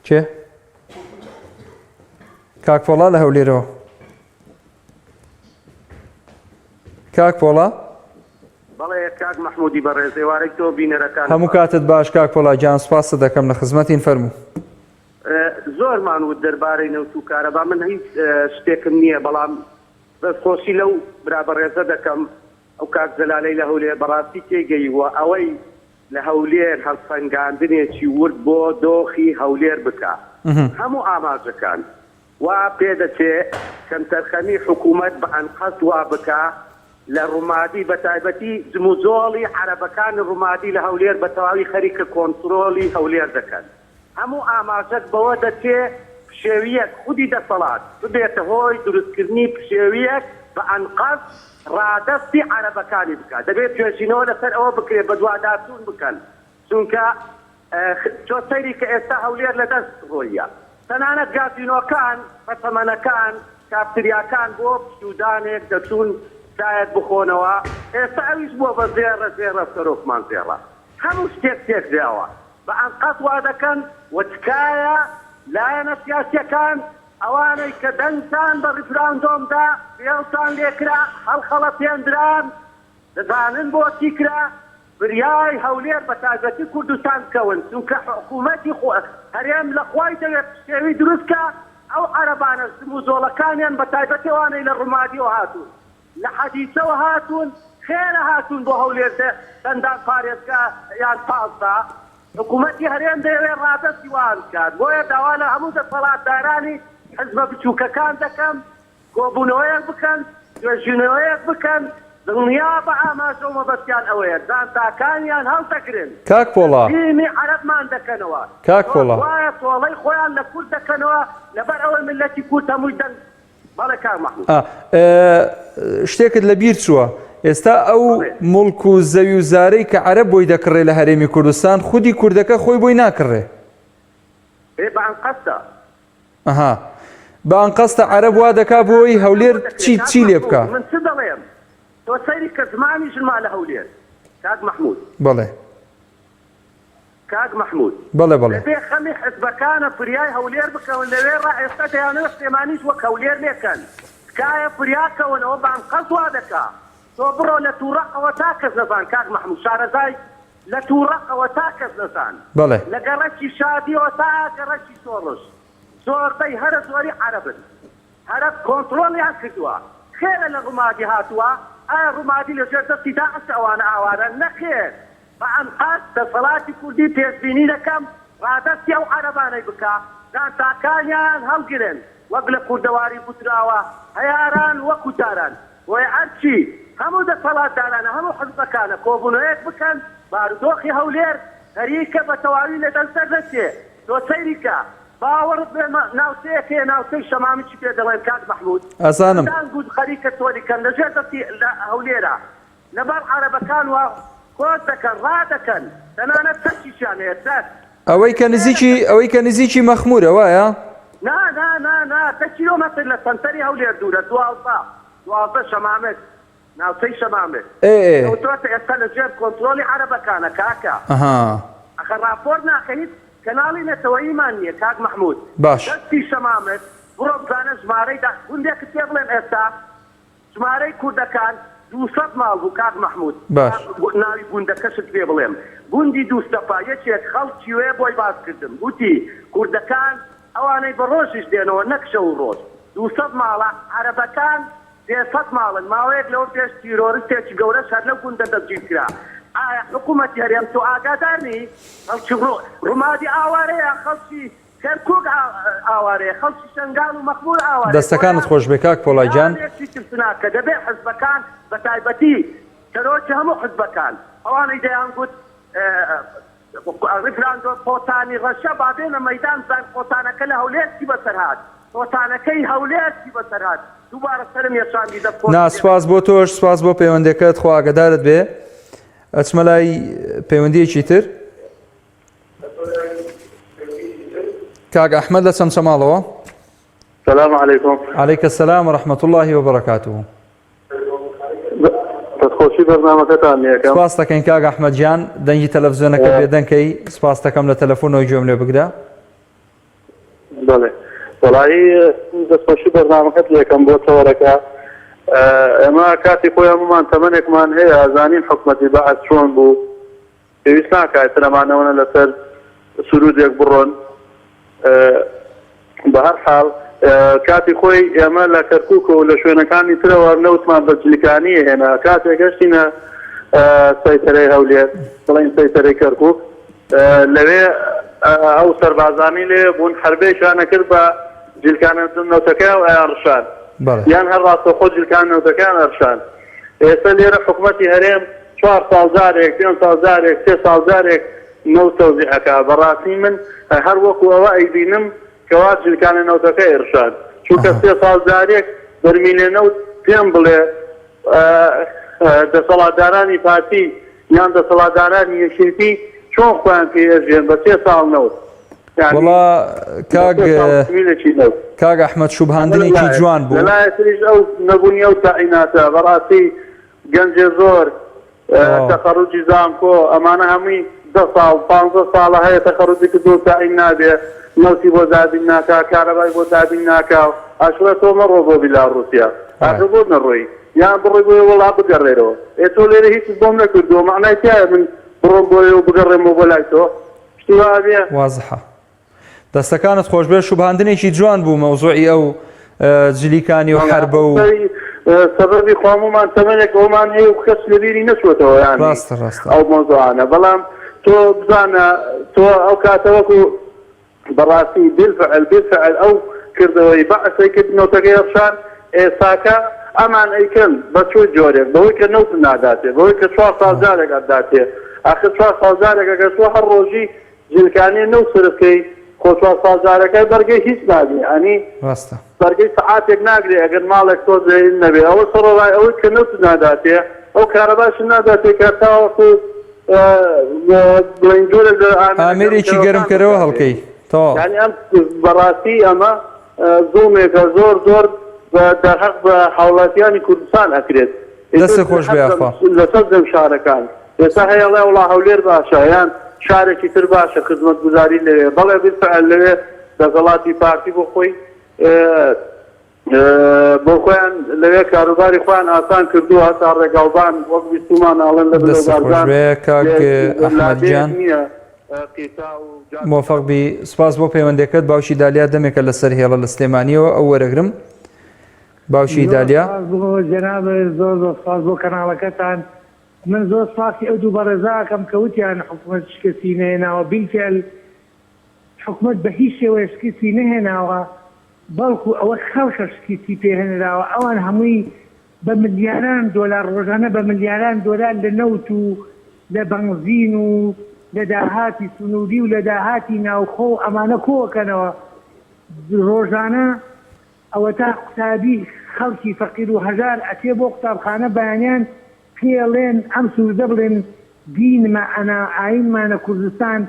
کێ کاک پۆڵا لە هەولێرەوە کاک پۆڵا بەڵێ کاک مەحمودی بەڕێز ئێوارەی تۆ بینەرەکانت هەموو باش. کاتت باش کاک پۆڵا گیان سوپاست دەکەم لە خزمەتین فەرموو. زۆرمان وت دەربارەی نەوت و کارەبا من هیچ شتێکم نییە بەڵام دەستخۆشی لەو برا بەڕێزە دەکەم ئەو کاک جەلالەی لە هەولێر بەڕاستی تێگەیووە ئەوەی لە هەولێر هەڵسەنگاندنێکی ورد بۆ دۆخی هەولێر بکا هەموو ئاماژەکان وا پێدەچێ کەمتەرخەمی حکوومەت بە ئەنقەست وا بکا لە ڕومادی بە تایبەتی جموجۆڵی عەرەبەکانی ڕومادی لە هەولێر بە تەواوی خەریکە کۆنترۆلی هەولێر دەکەن. هەموو ئاماژەک بەوە دەچێ پشێوییەک خودی دەسەڵات ببێتە هۆی دروستکردنی پشێوییەک بە ئەنقەست ڕادەستی عەرەبەکانی بکا. دەبێ توێژینەوە لەسەر ئەوە بکرێ بەدواداچوون بکەن چونکە تۆ سەیری کە ئێستا هەولێر لە دەست ڕۆییە تەنانەت گازینۆکان پەچەمەنەکان کافتریاکان بۆ پشوودانێک دەچوون چایەک بخۆنەوە ئێستا ئەویش بووە بە زێڕە زێڕە سەرۆکمان زێڕە. هەموو شتێک تێکدراوە بە ئەنقەست وا دەکەن و تکایە لایەنە سیاسیەکان ئەوانەی کە دەنگتان بە ڕیفراندۆم دا فێڵتان لێکرا هەڵخەڵەتێندران دەزانن بۆچی کرا فریای هەولێر بە تایبەتی کوردستان بکەون چونکە حکومەتی هەرێم لە خوای دەوێت پشێوی دروست کا ئەو عەرەبانەش جموجۆڵەکانیان بە تایبەتی ئەوانەی لە ڕومادیەوە هاتوون لە حەدیسەوە هاتوون خێرە هاتوون بۆ هەولێر دە چەندان پارێزگا یان 15 حکومەتی هەرێم دەیەوێت ڕادەستی وان بکات بۆیە داوا لە هەموو دەسەڵاتدارانی حزبە بچووکەکان دەکەم کۆبوونەوەیەک بکەن، توێژینەوەیەک بکەن، دڵنیابە ئاماژە و مەبەستیان ئەوەیە جانتاکانیان هەڵدەگرن، کاک پۆڵا. تەسلیمی عەرەبمان دەکەنەوە، کاک پۆڵا. وایە تۆڵەی خۆیان لە کورد دەکەنەوە، لەبەر ئەوەی میللەتی کورد هەمووی دەنگ بەڵێ کاک مەحمود. ئا شتێکت لە بیر چووە، ئێستا ئەو موڵک و زەوی و زارەی کە عەرەب بۆی دەکڕێ لە هەرێمی کوردستان، خودی کوردەکە خۆی بۆی ناکڕێ. ئێ بە ئەنقەستە. ئەها بە ئەنقەستە عەرەب وا دەکا بۆی هەولێر چی چی لێ بکا. من چ دەڵێم تۆ سەیری کە زمانی ژنما لە هەولێر کاک مەحمود. بەڵێ. کاک مەحمود. بەڵێ بەڵێ. دەبێ خەمی حزبەکانە فریای هەولێر بکەون لەوێ ڕا ئێستا دەیانەوێ سلێمانیش وەک هەولێر لێ کەن تکایە فریا کەون ئەوە بە ئەنقەست وا دەکا تۆ بڕۆ لە توڕەقەوە تا کەس نەزان کاک مەحمود شارەزای لە توڕەقەوە تا کەس نەزان. بەڵێ. لە گەڕەکی شادیەوە تا گەڕەکی شۆڕش زۆربەی هەرە زۆری عەرەبن. عەرەب کۆنتڕۆڵیان کردووە. خێرە لە ڕومادی هاتووە؟ ئایا ڕومادی لە ژێر دەستی داعشە ئەوانە ئاوارەن؟ نەخێر. بە ئەنقەست دەسەڵاتی کوردی پێشبینی دەکەم ڕادەستی ئەو عەرەبانەی بکا جانتاکانیان هەڵگرن وەک لە کوردەواری گوتراوە هەیاران وەکو جاران. بۆیە ئەرکی هەموو دەسەڵاتدارانە هەموو حزبەکانە کۆبونەوەیەک بکەن بارودۆخی هەولێر خەریکە بە تەواوی لە دەست دەردەچێ تۆ سەیری کە باوەڕت بێ ناوچەیەک هەیە ناوچەی شەمامکی پێ دەڵێن کاک مەحمود ئەزانم. چەندان گوند خەریکە چۆلی کەن لە ژێر دەستی لە هەولێرە لەبەر عەرەبەکان وا کۆچ دەکەن ڕادەکەن تەنانەت چەکیشیان هەیە چەک. ئەوەی کە نزیکی ئەوەی کە نزیکی مەخمورە وایە؟ نا نا نا نا دە کیلۆمەتر لە سەنتەری هەولێر دوورە 12 12 شەمامک ناوچەی شەمامک ئێ ئێ. کەوتۆتە ئێستا لە ژێر کۆنترۆڵی عەرەبەکانە کاکە ئەها. ئەخە ڕاپۆرت ناکە هیچ کەناڵی نەتەوەییمان نییە کاک مەحمود باش. دەستی شەمامک بڕۆ بزانە ژمارەی دا گوندێکت پێ بڵێم ئێستا ژمارەی کوردەکان 200 ماڵ بوو کاک مەحمود باش. ناوی گوندەکەشت پێ بڵێم گوندی دووستەپە یەکێک خەڵکی وێ بۆی باس کردم گوتی کوردەکان ئەوانەی بە ڕۆژیش دێنەوە نەک شەو و ڕۆژ 200 ماڵە عەرەبەکان 300 ماڵن ماوەیەک لەوە پێش تیرۆرستێکی گەورەش هەر لەو گوندە دەستگیر کرا ئایا حکوومەتی هەرێم تۆ ئاگادار نی خەڵکی ڕومادی ئاوارەیە خەڵکی کەرکوک ئاوارەیە، خەڵکی شەنگال و مەخمور ئاوارەیە، دەستەکانت خۆش بێ کاک پۆڵا گیان. پیلانێکی ترسناکە، دەبێ حزبەکان بە تایبەتی سەرۆکی هەموو حزبەکان ئەوانەی دەیانگوت ڕیفراندۆم قۆتانی ڕەشە با بێنە مەیدان بزانن قۆتانەکە لە هەولێر چی بەسەر هات، قۆتانەکەی هەولێر چی بەسەر هات، دووبارە سەرم یەشاندی دەست خۆش نا سوپاس بۆ تۆش سوپاس بۆ پەیوەندەکەت خوا ئاگادارت بێ ئەچمە لای پەیوەندیەکی تر. کاک ئەحمەد لە چەمچەماڵەوە. سلام علیکم. علیک السلام و رحمة الله و بەرەکاته. دەستخۆشی بەرنامەکەتان لێکەم. سپاس دەکەین کاک ئەحمەد گیان دەنگی تەلەڤزیۆنەکە بێدەنگ کەی سپاس دەکەم لە تەلەفۆنەوە گوێم لێ بگرە. بەڵێ وەڵایی دەستخۆشی بەرنامەکەت لێکەم بۆ تەوەرەکە ئێمە کاتی خۆی هەموومان تەمەنێکمان هەیە ئەزانین حکومەتی بەعس چۆن بوو پێویست ناکا ئیتر ئەمانەوەنە لەسەر سرودێک بڕۆن بە هەر حاڵ کاتی خۆی ئێمە لە کەرکک و لە شوێنەکانی ترەوە نەوتمان بە جلکانی هێنا کاتێک گەشتینە سەیتەرەی هەولێر بڵین سەیتەرەی کەرکک لەوێ ئەو سەربازانی لێ بوون حربێکیانە کرد بە جلکانە نەوتەکە و ئەیان ڕشان یان هەر ڕاستەخۆ جلکان نەوتەکان ئەرشان ئێستا لێرە حکومەتی هەرێم چوار ساڵ جارێک، پێنج ساڵ جارێک، سێ ساڵ جارێک نەوت تەوزیع ئەکا. بەڕاستی من هەر وەکو ئەوە ئەیبینم کەوا جلکانە نەوتەکە ئەیڕشان. چونکە سێ ساڵ جارێک بەرمیلێ نەوت پێم بڵێ دەسەڵاتدارانی پارتی یان دەسەڵاتدارانی یەکێتی چۆن خۆیان پێ ئەژێن بە سێ ساڵ نەوت. یانی وەڵا بە کاک سێ ساڵ بەرمیلێکی نەوت. کاک ئەحمەد ئەمە لە شوبهاندنێکی لایەک. جوان لە بوو. لایەتریش ئەو نەبوونی ئەو تەعیناتە بەڕاستی گەنجێ زۆر. تەخەروجی زانکۆ ئەمانە هەمووی دە ساڵ پانزە ساڵە هەیە تەخەروجی کردووە تەعین نابێ نەوتی بۆ دابین ناکا کارەبای بۆ دابین ناکا ئەشڵێ تۆ مەڕۆ بۆ بیلاڕوسیا ئاخر بۆ نەڕۆی یان بڕۆی بۆیە وەڵا بگەڕێرەوە ئێ تۆ لێرە هیچت بۆم نەکردووە مەعنای تیایە من بڕۆم بۆیە و بگەڕێمەوە بۆ لای تۆ شتی وا ئەبێ؟ وازحە. دەستەکانت خۆشبێ شوبهاندنێکی جوان بوو مەوزوعی ئەو جلیکانی و حەربە و سەبەبی خۆممان تەمەنێک ئەومان هەیە و کەس لەبیری نەچووەتەوە یان ڕاستە ڕاستە ئەو مەوزوعانە بەڵام تۆ بزانە تۆ ئەو کاتە وەکو بەڕاستی بالفعل بالفعل ئەو کردەوەی بەعسەی کرد نەوتەکەی ڕشان ئێستاکە ئەمان ئەیکەن بە چۆ جۆرێک بەوەی کە نەوت ناداتێ بەوەی کە چوار ساڵ جارێک ئەداتێ ئاخر چوار ساڵ جارێک ئەگەر تۆ هەر ڕۆژی جلکانیە نەوت سرف کەی خۆ چوار ساڵ جارەکە بەرگەی هیچ نابێ ئەنی ڕاستە. بەرگەی سەعاتێک ناگرێ ئەگەر ماڵێک تۆزێ نەبێ ئەوە سەڕەڕای ئەوەی کە نەوت ناداتێ ئەو کارەباشت ناداتێ کە تاوەکو بڵێین جۆرێک لە ئامێرە ئامێرێکی گەرمکەرەوەکان گەرمکەرەوە بکاتێ هەڵکەی تەواو. یانی ئەم بەڕاستی ئەمە زوڵمێکە زۆر زۆر بە دەرهەق بە هاوڵاتیانی کوردستان ئەکرێت ئیتر دەستت خۆش بێ یاخوا. لەسەر جەم شارەکان ئێستا هەیە ئەڵێ وەڵا هەولێر باشە یان شارێکی تر باشە خزمەتگوزاری لەوێ بەڵێ بالفعل لەوێ دەسەڵاتی پارتی بۆ خۆی بۆ خۆیان لەوێ کاروباری خۆیان ئاسان کردووە هەتا ڕێگاوبان وەک بیستومان ئەڵێن لە بنەو دەستت خۆش بارزان بێ کاک ئەحمەد لادێیەک گیان. نییە قیتا و جادە مۆفەق بی سپاس بۆ پەیوەندەکەت باوکی دالیا دەمێکە لەسەر هێڵە لە سلێمانیەوە ئەو وەرەگرم باوکی زۆر دالیا. سپاس بۆ جەنابت زۆر زۆر سپاس بۆ کەناڵەکەتان من زۆر سپاسی ئەو دوو بەڕێزە ئەکەم کە وتیان حکومەت شکستی نەهێناوە بیلفعل حکومەت بە هیچ شێوەیەک شکستی نەهێناوە بەڵکو ئەوە خەڵکە شکستی پێ هێنراوە ئەوان هەمووی بە ملیاران دۆلار ڕۆژانە بە ملیاران دۆلار لە نەوت و لە بەنزین و لە داهاتی سنووری و لە داهاتی ناوخۆ و ئەمانە کۆئەکەنەوە ڕۆژانە ئەوەتا قوتابی خەڵکی فەقیر و هەژار ئەچێ بۆ قوتابخانە بەیانیان پێی ئەڵێن ئەم سروودە بڵێن دینمە ئەنا ئاینمانە کوردستان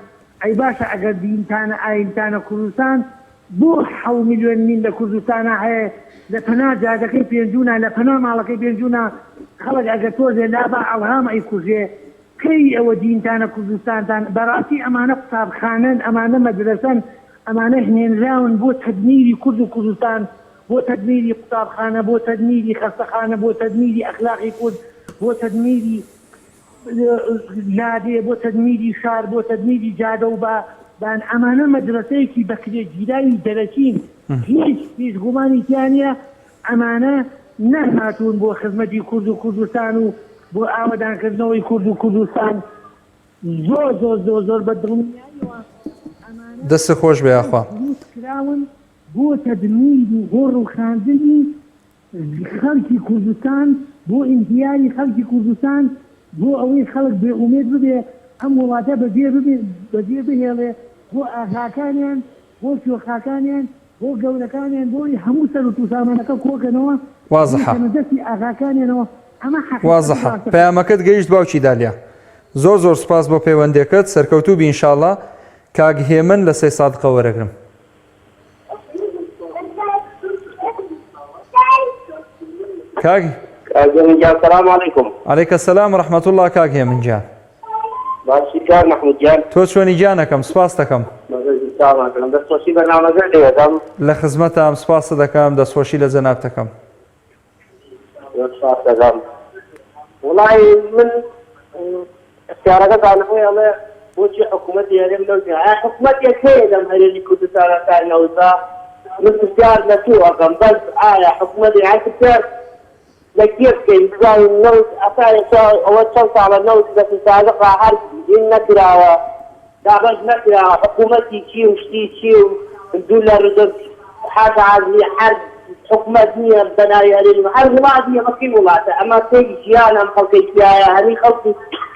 ئەی باشە ئەگەر دینتانە ئاینتانە کوردستان بۆ حەو ملیۆن مین لە کوردستانا هەیە لە پەنا جادەکەی پێنجونا لە پەنا ماڵەکەی پێنجونا خەڵک ئەگەر تۆزێ لابا ئەڵغام ئەیکوژێ کەی ئەوە دینتانە کوردستانتان بەراستی ئەمانە قوتابخانەن ئەمانە مەدرەسەن ئەمانە هێنراون بۆ تەدمیری کورد و کوردستان بۆ تەدمیری قوتابخانە بۆ تەدمیری خەستەخانە بۆ تەدمیری ئەخلاقی کورد بۆ تەدمیری لادێ بۆ تەدمیری شار بۆ تەدمیری جادە و با بان ئەمانە مەدرەسەیەکی بەکرێگیراوی دەرەکین هیچ هیچ گومانی تیا نیە ئەمانە نەهاتوون بۆ خزمەتی کورد و کوردستان و بۆ ئاوەدانکردنەوەی کورد و کوردستان زۆر زۆر زۆر زۆر بە دڵنیاییەوە ئەمانە دەستت خۆش بێ یاخوا. دروست کراون بۆ تەدمیر و بۆ ڕوخاندنی خەڵکی کوردستان بۆ ئینهیاری خەڵکی کوردستان بۆ ئەوەی خەڵک بێ ئومێد ببێ ئەم وڵاتە بەجێ بەجێ بهێڵێ بۆ ئاغاکانیان بۆ کوێخاکانیان بۆ گەورەکانیان بۆ ئەوەی هەموو سەروت و سامانەکە کۆکەنەوە وازحە. بیخەنە دەستی ئاغاکانیانەوە ئەمە حەقیقەت و وازحە ڕاستەکەیە. پەیامەکەت گەیشت باوکی دالیا زۆر زۆر سوپاس بۆ پەیوەندیەکەت سەرکەوتوو بی ان شاءاللە کاک هێمن لە سەیسادقە وەرەگرم. کاک کاک هێمن گیان سلام علیکم. علیک السلام و رحمة اللە کاک هێمن گیان. باشی کاک مەحمود گیان. تۆ چۆنی گیانەکەم سوپاست دەکەم. چاوانکەم دەستخۆشی بەرنامەکەت لێ دەکەم. لە خزمەتام سوپاست دەکەم دەستخۆشی لە جەنابت دەکەم. زۆر سوپاست دەکەم. وەڵای من پرسیارەکە زانم ئەڵێ بۆچی حکوومەتی هەرێم نەوت ئایا حکوومەتێک هەیە لەم هەرێمی کوردستانە تا نەوتە من پرسیار لە تۆ ئەکەم بەس ئایا حکوومەتی هەر پرسیار لە کێ بکەین بزانین نەوت ئەتا ئێستا ئەوە چەند ساڵە نەوت لە سادقا هەر هین نەکراوە دابەش نەکراوە حکوومەتی چی و شتی چی و دوو لە ردب حاشا عازمی هەر حکومەت نییە بەناوی هەرێمی هەر وڵات نییە ئەمە کی وڵاتە ئەمە تێک ژیان ئەم خەڵکەی تیایە هەمی خەڵکی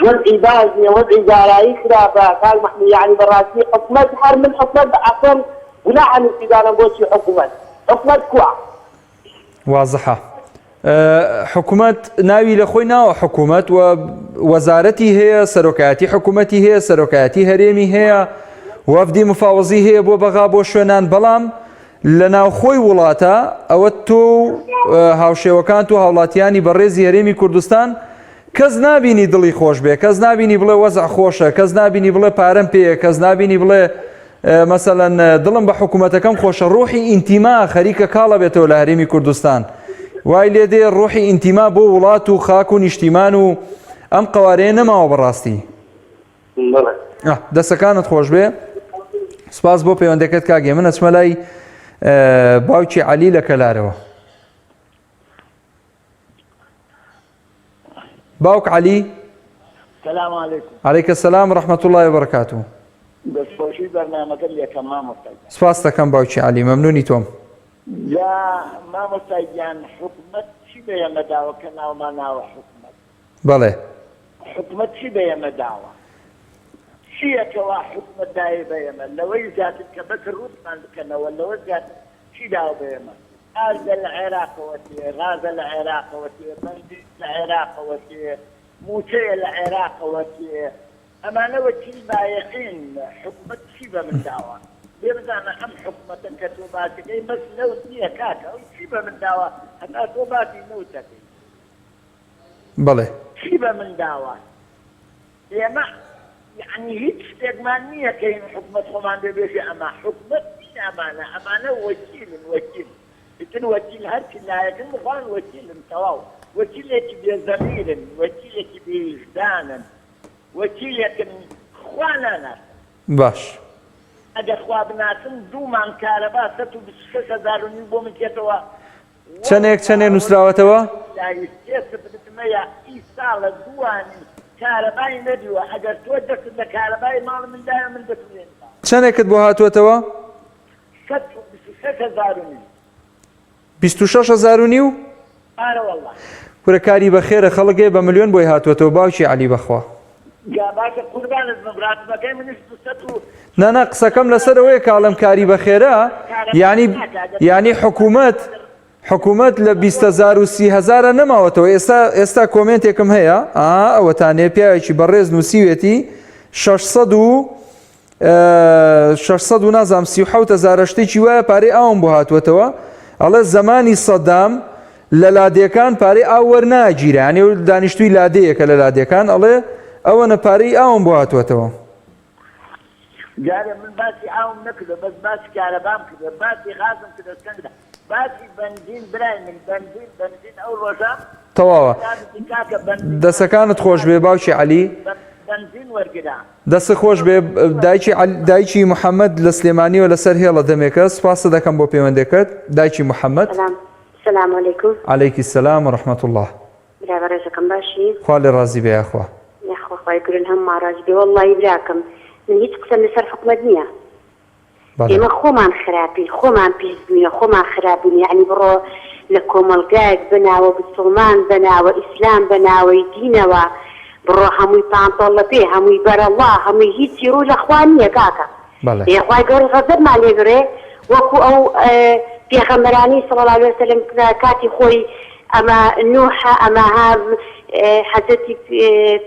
وەزعی باش نییە وەزعی دارایی خراپە کاک مەحموود یەعنی بەڕاستی حکومەت هەر من حکومەت بە ئەسڵ گوناحە نووسیدانم بۆچی حکومەت حکومەت کوا وازحە حکومەت ناوی لە خۆی ناوە حکومەت و وەزارەتی هەیە سەرۆکایەتی حکومەتی هەیە سەرۆکایەتی هەرێمی هەیە وەفدی مفاوەزی هەیە بۆ بەغا بۆ شوێنان بەڵام لە ناوخۆی وڵاتە ئەوە تۆ و هاوشێوەکان و هاوڵاتیانی بەڕێزی هەرێمی کوردستان. کەس نابینی دڵی خۆش بێ کەس نابینی بڵێ وەزع خۆشە کەس نابینی بڵێ پارەم پێیە کەس نابینی بڵێ مەسەلەن دڵم بە حکوومەتەکەم خۆشە ڕۆحی ئینتیما خەریکە کاڵە بێتەوە لە هەرێمی کوردستان وای لێ دێ ڕۆحی ئینتیما بۆ وڵات و خاک و نیشتیمان و ئەم قوارەیە نەماوە بەڕاستی دەسەکانت خۆش بێ سپاس بۆ پەیوەندەکەت کاگێ من ئەچمە لای باوکی عەلی لە کەلارەوە باوک عەلی سلام علیکم علیک السلام رحمة الله وبرکاته دەستخۆشی بەرنامەکەت لێکەم مامۆستا گیان. سپاست دەکەم باوکی عەلی مەمنونی تۆم. جا مامۆستا گیان حکومەت چی بە ئێمە داوە کە ناومان ناوە حکومەت؟ بەڵێ. حکومەت چی بە ئێمە داوە؟ چییە کەوا حکومەت دایە بە ئێمە؟ لەوەی زیاتر کە بەس ڕووتمان بکەنەوە لەوە زیاتر چی داوە بە ئێمە؟ ئاردە لە عێراقەوە تێ، غازە لە عێراقەوە تێ، بەنزین لە عێراقەوە تێ، مووچەیە لە عێراقەوە تێ، ئەمانە وەکیل بایعین، حکومەت چی بە من داوە؟ لێ بزانە ئەم حکومەتە کە تۆ باسەکەی بەس نەوت نییە کاکە، ئەو چی بە من داوە هەتا تۆ باسی نەوت دەکەی؟ بەڵێ. چی بە من داوە؟ ئێمە یەعنی هیچ شتێکمان نییە کەین حکومەت خۆمان بێ بێژێ ئەمە حکومەت نین ئەمانە ئەمانە وەکیلن وەکیل ئیتر وەکیل هەرچی لایەکن بخۆیان وەکیلن تەواو وەکیلێکی بێ زەمیرن وەکیلێکی بێ ویژدانن وەکیلێکن خوا ناناسن. باش. ئەگەر خوا بناسن دوو مانگ کارەبا 126 هەزار و نیو بۆ من تێتەوە چەنێک چەنێ نووسراوەتەوە؟ چەنێکت بۆ هاتووەتەوە؟ 26 هەزار و نیو؟ کورە کاری بەخێرە خەڵک هەیە بە ملیۆن بۆی هاتووەتەوە باوکی عەلی بەخوا. جا باشە قوربانت بم ڕاتبەکەی منیش 200 و نا نا قسەکەم لەسەر ئەوەیە کە ئەڵێم کاری بەخێرە یانی یانی حکوومەت حکوومەت لە 20هزار و سی هەزارە نەماوەتەوە ئێستا ئێستا کۆمێنتێکم هەیە ئا ئەوەتانێ پیاوێکی بەڕێز نووسیوێتی 600 و 600 و نازام 37 هەزارە شتێکی وایە پارەی ئاوم بۆ هاتووەتەوە ئەڵێ زەمانی سەدام لە لادێکان پارەی ئاو وەرناگیرا یانی دانیشتووی لادێیەکە لە لادێکان ئەڵێ ئەوەنە پارەی ئاوم بۆ هاتووەتەوە. جارێ من باسی ئاوم نەکردوە بەس باسی کارەبام کردوە باسی غازم کردوە چەندە باسی بەنزین برای من بەنزین بەنزین ئەو ڕۆژە تەواوە جنابتی کاکە بەنزین دەسەکانت خۆش بێ باوکی عەلی. بەنزین وەرگرە. دەستت خۆش بێ دایکی دایکی محەممەد لە سلێمانیەوە لەسەر هێڵە دەمێکە سپاست دەکەم بۆ پەیوەندەکەت دایکی محەممەد. سلام سلام علیکم. علیکی سلام و رحمت اللە. برا بەڕێزەکەم باشی؟ خوا لێ ڕازی بێ یاخوا. یاخوا خوای گەورە لە هەموومان ڕازی بێ وەڵڵاهی براکەم من هیچ قسەم لەسەر حکومەت نییە بەڵێ. ئێمە خۆمان خراپین خۆمان پیس بووینە خۆمان خراپ بووین یەعنی بڕۆ لە کۆمەڵگایەک بەناوە بسوڵمان بەناوە ئیسلام بەناوەی دینەوە بڕۆ هەمووی پانتۆڵ لەپێ هەمووی بەرەڵا هەمووی هیچی ڕوو لە خوا نییە کاکە بەڵێ. ئێ خوای گەورە غەزەبمان لێ گڕێ وەکو ئەو پێغەمبەرانەی صلی اللە علیە وسلم کە کاتی خۆی ئەمە نوحە ئەمە ها حەزرەتی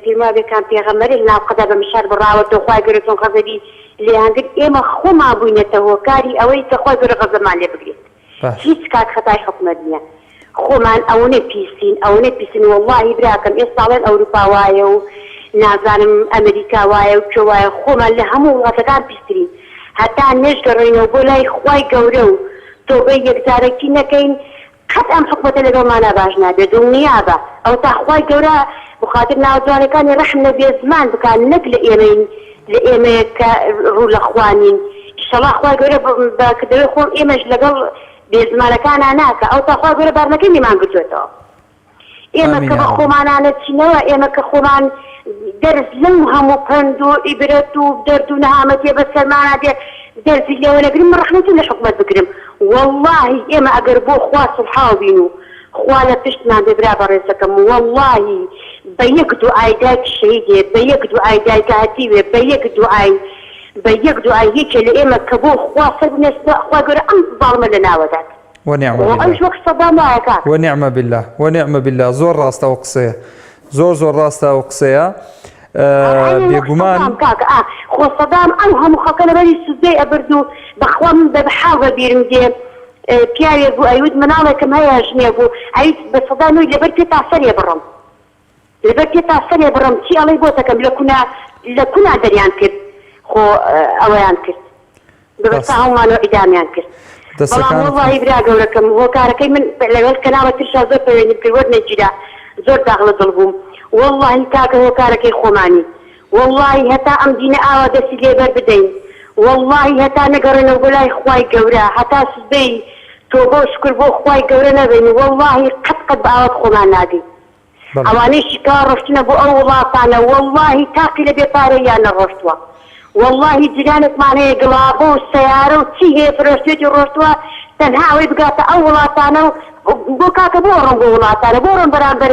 پێم وابێ کام پێغەمبەرێ لە ناو قەدا بە مشار بڕاوەتەوە خوای گەورە چۆن غەزەبی لێیان گرت ئێمە خۆمان بووینەتە هۆکاری ئەوەی کە خوای گەورە غەزەبمان لێ بگرێت باش. هیچ کات خەتای حکومەت نیە خۆمان ئەونە پیسین ئەونە پیسین وەڵاهی براکەم ئێستا ئەڵێن ئەوروپا وایە و نازانم ئەمریکا وایە و کوێ وایە خۆمان لە هەموو وڵاتەکان پیسترین هەتا نەشگەڕێینەوە بۆ لای خوای گەورە و تۆبەی یەکجارەکی نەکەین قەت ئەم حکومەتە لەگەڵمانا باش نابێ دڵنیابە ئەوەتا خوای گەورە بخاتر ناوە جوانەکانی ڕەحم لە بێزمان بکا نەک لە ئێمەی لە ئێمەیەک کە ڕوو لە خوا نین ئیشەڵا خوای گەورە بە کردەوەی خۆم ئێمەش لەگەڵ بێزمانەکانا ناکا ئەوەتا خوای گەورە بارنەکەی لێمان گرتوەتەوە ئێمە ئامین کە یا بە ربی. خۆمانا نەچینەوە ئێمە کە خۆمان دەرس لەو هەموو پەند و عیبرەت و دەرد و نەهامەتیە بەسەرمانا دێ دەرسی لێوە نەگرم من ڕەخنەی چۆن لە حکومەت بگرم وەڵاهی ئێمە ئەگەر بۆ خوا سوڵحاو بین و خوا لە پشتمان بێ برا بەڕێزەکەم وەڵاهی بە یەک دوعای دایکی شەهیدێ بە یەک دوعای دایکە هەتیوێ بە یەک دوعای بە یەک دوعای یەکێ لە ئێمە کە بۆ خوا سەر بنێ خوای گەورە ئەم زاڵمە لەناوەدات. ونعم خۆ باللە. ئەویش وەک سەدام وایە کاک. ونعم باللە ونعم باللە زۆر ڕاستە ئەو قسەیە زۆر زۆر ڕاستە ئەو قسەیە ئەرێ وەک بێگومان. سەدام کاکە ئا خۆ سەدام ئەو هەموو خەڵکە لەبەری سوزەی ئەبرد و بەخوا من بە حاڵ بە بیرم دێ پیاوێک بوو ئەیوت مناڵێکم هەیە ژنێک بوو ئەیوت بە سەدام وی لەبەر پێ تا سەرێ بڕم. لەبەر پێتا سەرێ بڕم چی ئەڵێی بۆتەکەم لە کونا لە کونا دەریان کرد خۆ ئەوەیان کرد بەبەرتا هەموومان و عیدامیان کرد بەڵام دەسەکانت وەڵاهی برا گەورەکەم هۆکارەکەی من لەگەڵ کەناڵە ترشا زۆر پەیوەندیم کرد وەرنەگیرا زۆر داخ لە دڵ بووم وەڵاهی کاکە هۆکارەکەی خۆمانی وەڵاهی هەتا ئەم دینە ئاوا دەستی لێ بەر بدەین وەڵاهی هەتا نەگەڕێنەوە بۆ لای خوای گەورە هەتا سبەی تۆبە و شوکر بۆ خوای گەورە نەبەین وەڵاهی قەت قەت بە ئاوات خۆمان ناگەین ئەوانەیشی کەوا ڕۆشتنە بۆ ئەو وڵاتانە وەڵاهی تاقی لە بێ پارەییان نەڕۆشتوە وەڵاهی جیرانێکمان هەیە گڵابە و سەیارە و چی هەیە فرۆشتوێتی ڕۆشتوە تەنها ئەوەی بگاتە ئەو وڵاتانە و بۆ کاکە بۆ ئەڕۆن بۆ وڵاتانە بۆ ڕۆن بەرامبەر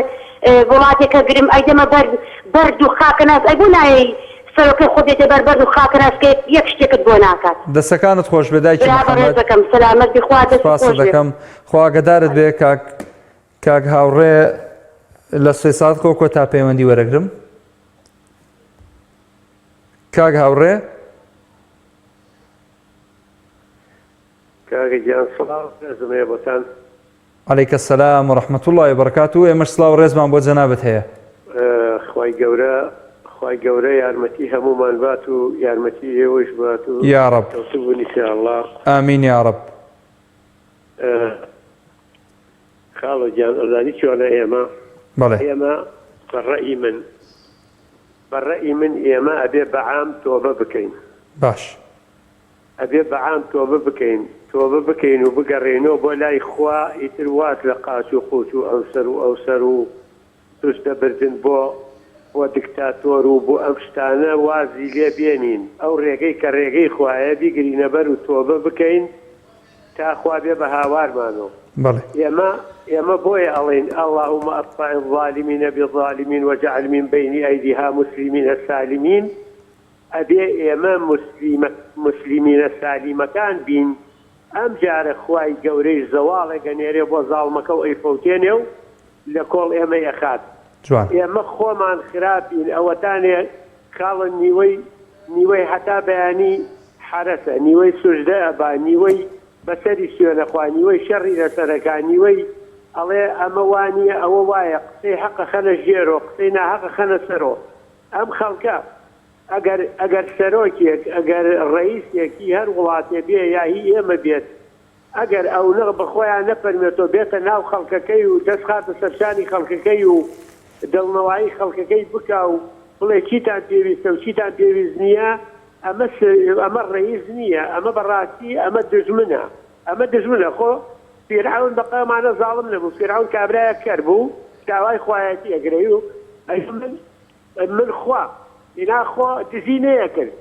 وڵاتێکە گرم ئەیدەمە بەر بەرد و خاکەناس ئەی بۆ نایەی سەرۆکەی خۆت دێتە بەر بەرد و خاکەناس کە یەک شتێکت بۆ ناکات. دەسەکانت خۆش بێ دایکی برا محمد. بەڕێزەکەم سەلامەت بی خوا دەستت سوپاست خۆش بێ. دەکەم خوا ئاگەدارت بێ کاک کاک هاوڕێ لە سێ ساتقەوە کۆتا پەیوەندی وەرەگرم کاک هاوڕێ. کاکە گیان سڵاو ڕێزم هەیە بۆتان. علیک السلام و رحمة اللە وبرکاته ئێمەش سڵاو و ڕێزمان بۆ جەنابت هەیە. خوای گەورە خوای گەورە یارمەتی هەموومان بات و یارمەتی ئێوەش بات و یاڕەب. سەرکەوتوو بن ان شاء اللە. ئامین یاڕەب. خاڵۆ گیان ئەزانی چۆنە ئێمە بەڵێ. ئێمە بە ڕەئی من بە ڕەئی من ئێمە ئەبێ بە عام تۆبە بکەین. باش. ئەبێ بە عام تۆبە بکەین تۆبە بکەین و بگەڕێینەوە بۆ لای خوا ئیتر واز لە قاچ و قوچ و ئەوسەر و ئەوسەر و سوجدە بردن بۆ بۆ دکتاتۆر و بۆ ئەم شتانە وازی لێ بێنین ئەو ڕێگەی کە ڕێگەی خوایە بیگرینە بەر و تۆبە بکەین تا خوا بێ بە هاوارمانۆ بەڵێ. ئێمە ئێمە بۆیە ئەڵێین اللهم اطفع الظالمین بالظالمین وجعل من بین ایدیها مسلمین سالمین ئەبێ ئێمە موسلیمە موسلیمینە سالیمەکان بین، ئەم جارە خوای گەورەیش زەواڵێک ئەنێرێ بۆ زاڵمەکە و ئەیفەوتێنێ و لە کۆڵ ئێمەی ئەخات. جوان. ئێمە خۆمان خراپین ئەوەتانێ خاڵە نیوەی نیوەی هەتا بەیانی حەرەسە، نیوەی سوجدە ئەبا، نیوەی بەسەری سوێن ئەخوا، نیوەی شەڕی لەسەر ئەکا، نیوەی ئەڵێ ئەمە وا نییە ئەوە وایە، قسەی حەق ئەخەنە ژێرۆ، قسەی ناهەق ئەخەنە سەرۆ. ئەم خەڵکە ئەگەر ئەگەر سەرۆکێک ئەگەر ڕەئیسێک هی هەر وڵاتێ بێ یا هی ئێمە بێت ئەگەر ئەونە بە خۆیان نەفەرمێتەوە بێتە ناو خەڵکەکەی و دەست خاتە سەرشانی خەڵکەکەی و دڵنەوایی خەڵکەکەی بکا و بڵێ چیتان پێویستە و چیتان پێویست نییە ئەمە ئەمە ڕەئیس نییە ئەمە بەڕاستی ئەمە دوژمنە ئەمە دوژمنە خۆ فیرعەون بە قەمانە زاڵم نەبوو فیرعەون کابرایەک کەر بوو داوای خوایەتی ئەگرەی و ئەی من من خوا ئینا خۆ دزی نەیەکرد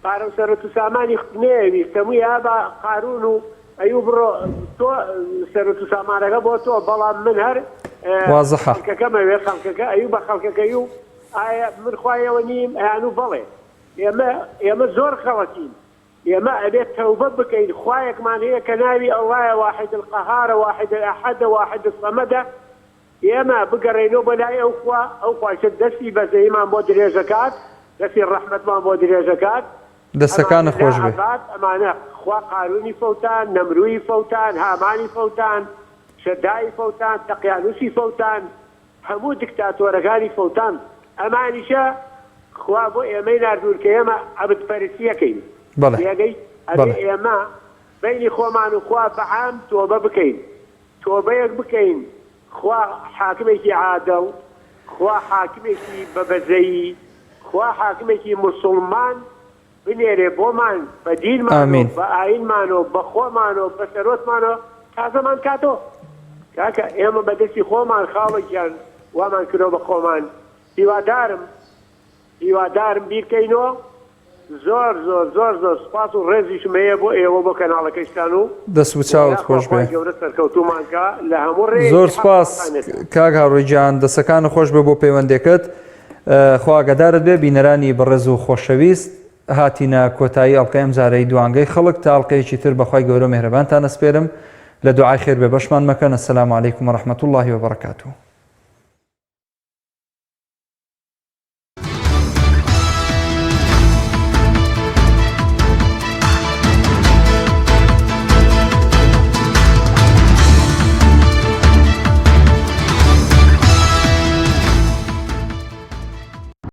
پارە و سەرەت و سامانی نەیەویست تەمووی ئابا قارون و ئەیو بڕۆ تۆ سەرەت و سامانەکە بۆ تۆ بەڵام من هەر وازحە. خەڵکەکەمەوێ خەڵکەکە ئەیو بە خەڵکەکەی و ئایا من خوایەوە نیم ئەیانو بەڵێ ئێمە ئێمە زۆر خەڵەتین ئێمە ئەبێت تەوبە بکەین خوایەکمان هەیە کە ناوی اللە واحد القهارە واحد الاحدە واحد الصمدە ئێمە بگەڕێینەوە بۆ لای ئەو خوا ئەو خوایشە دەستی بەزەییمان بۆ درێژەکات دەستی ڕەحمەتمان بۆ درێژەکات دەسەکانت ئەمانە لا خۆش بێ. ئەبات ئەمانە خوا قارونی فەوتان نەمروی فەوتان هامانی فەوتان شەدای فەوتان دەقیانوسی فەوتان هەموو دکتاتۆرەکانی فەوتان ئەمانیشە خوا بۆ ئێمەی ناردوون کە ئێمە عەبد پەرستیەکەین بەڵێ تێگەی ئەبێ بەڵێ. ئێمە بەینی خۆمان و خوا بە عام تۆبە بکەین تۆبەیەک بکەین خوا حاکمێکی عادڵ خوا حاکمێکی بە بەزەیی خوا حاکمێکی موسوڵمان بنێرێ بۆمان بە دینمان و ئامین. بە ئاینمان و بە خۆمان و بە سەرۆتمان و تازەمان کاتۆ کاکە ئێمە بە دەستی خۆمان خاڵە گیان وامان کردوە بە خۆمان هیوادارم هیوادارم بیرکەینۆ زۆر زۆر زۆر زۆر سوپاس و ڕێزیشم هەیە بۆ ئێوە بۆ کەناڵەکەیشتان و دەست و چاوت یاخوا خۆش بێ. خوای گەورە سەرکەوتوومان کا لە هەموو زۆر ڕێیەکی حەق سوپاس بەخانێتە. کاک هاوڕێ گیان دەسەکانت خۆش بێ بۆ پەیوەندێکت خوا ئاگادارت بێ بینەرانی بەڕێز و خۆشەویست هاتینە کۆتایی ئەڵقەی ئەمجارەی دوانگەی خەڵک تا ئەڵقەیەکی تر بەخوای گەورە و مێهرەبانتان ئەسپێرم لە دوعای خێر بێ بەشمان مەکەن السلام علیکم و رحمە اللە و بەرەکاته.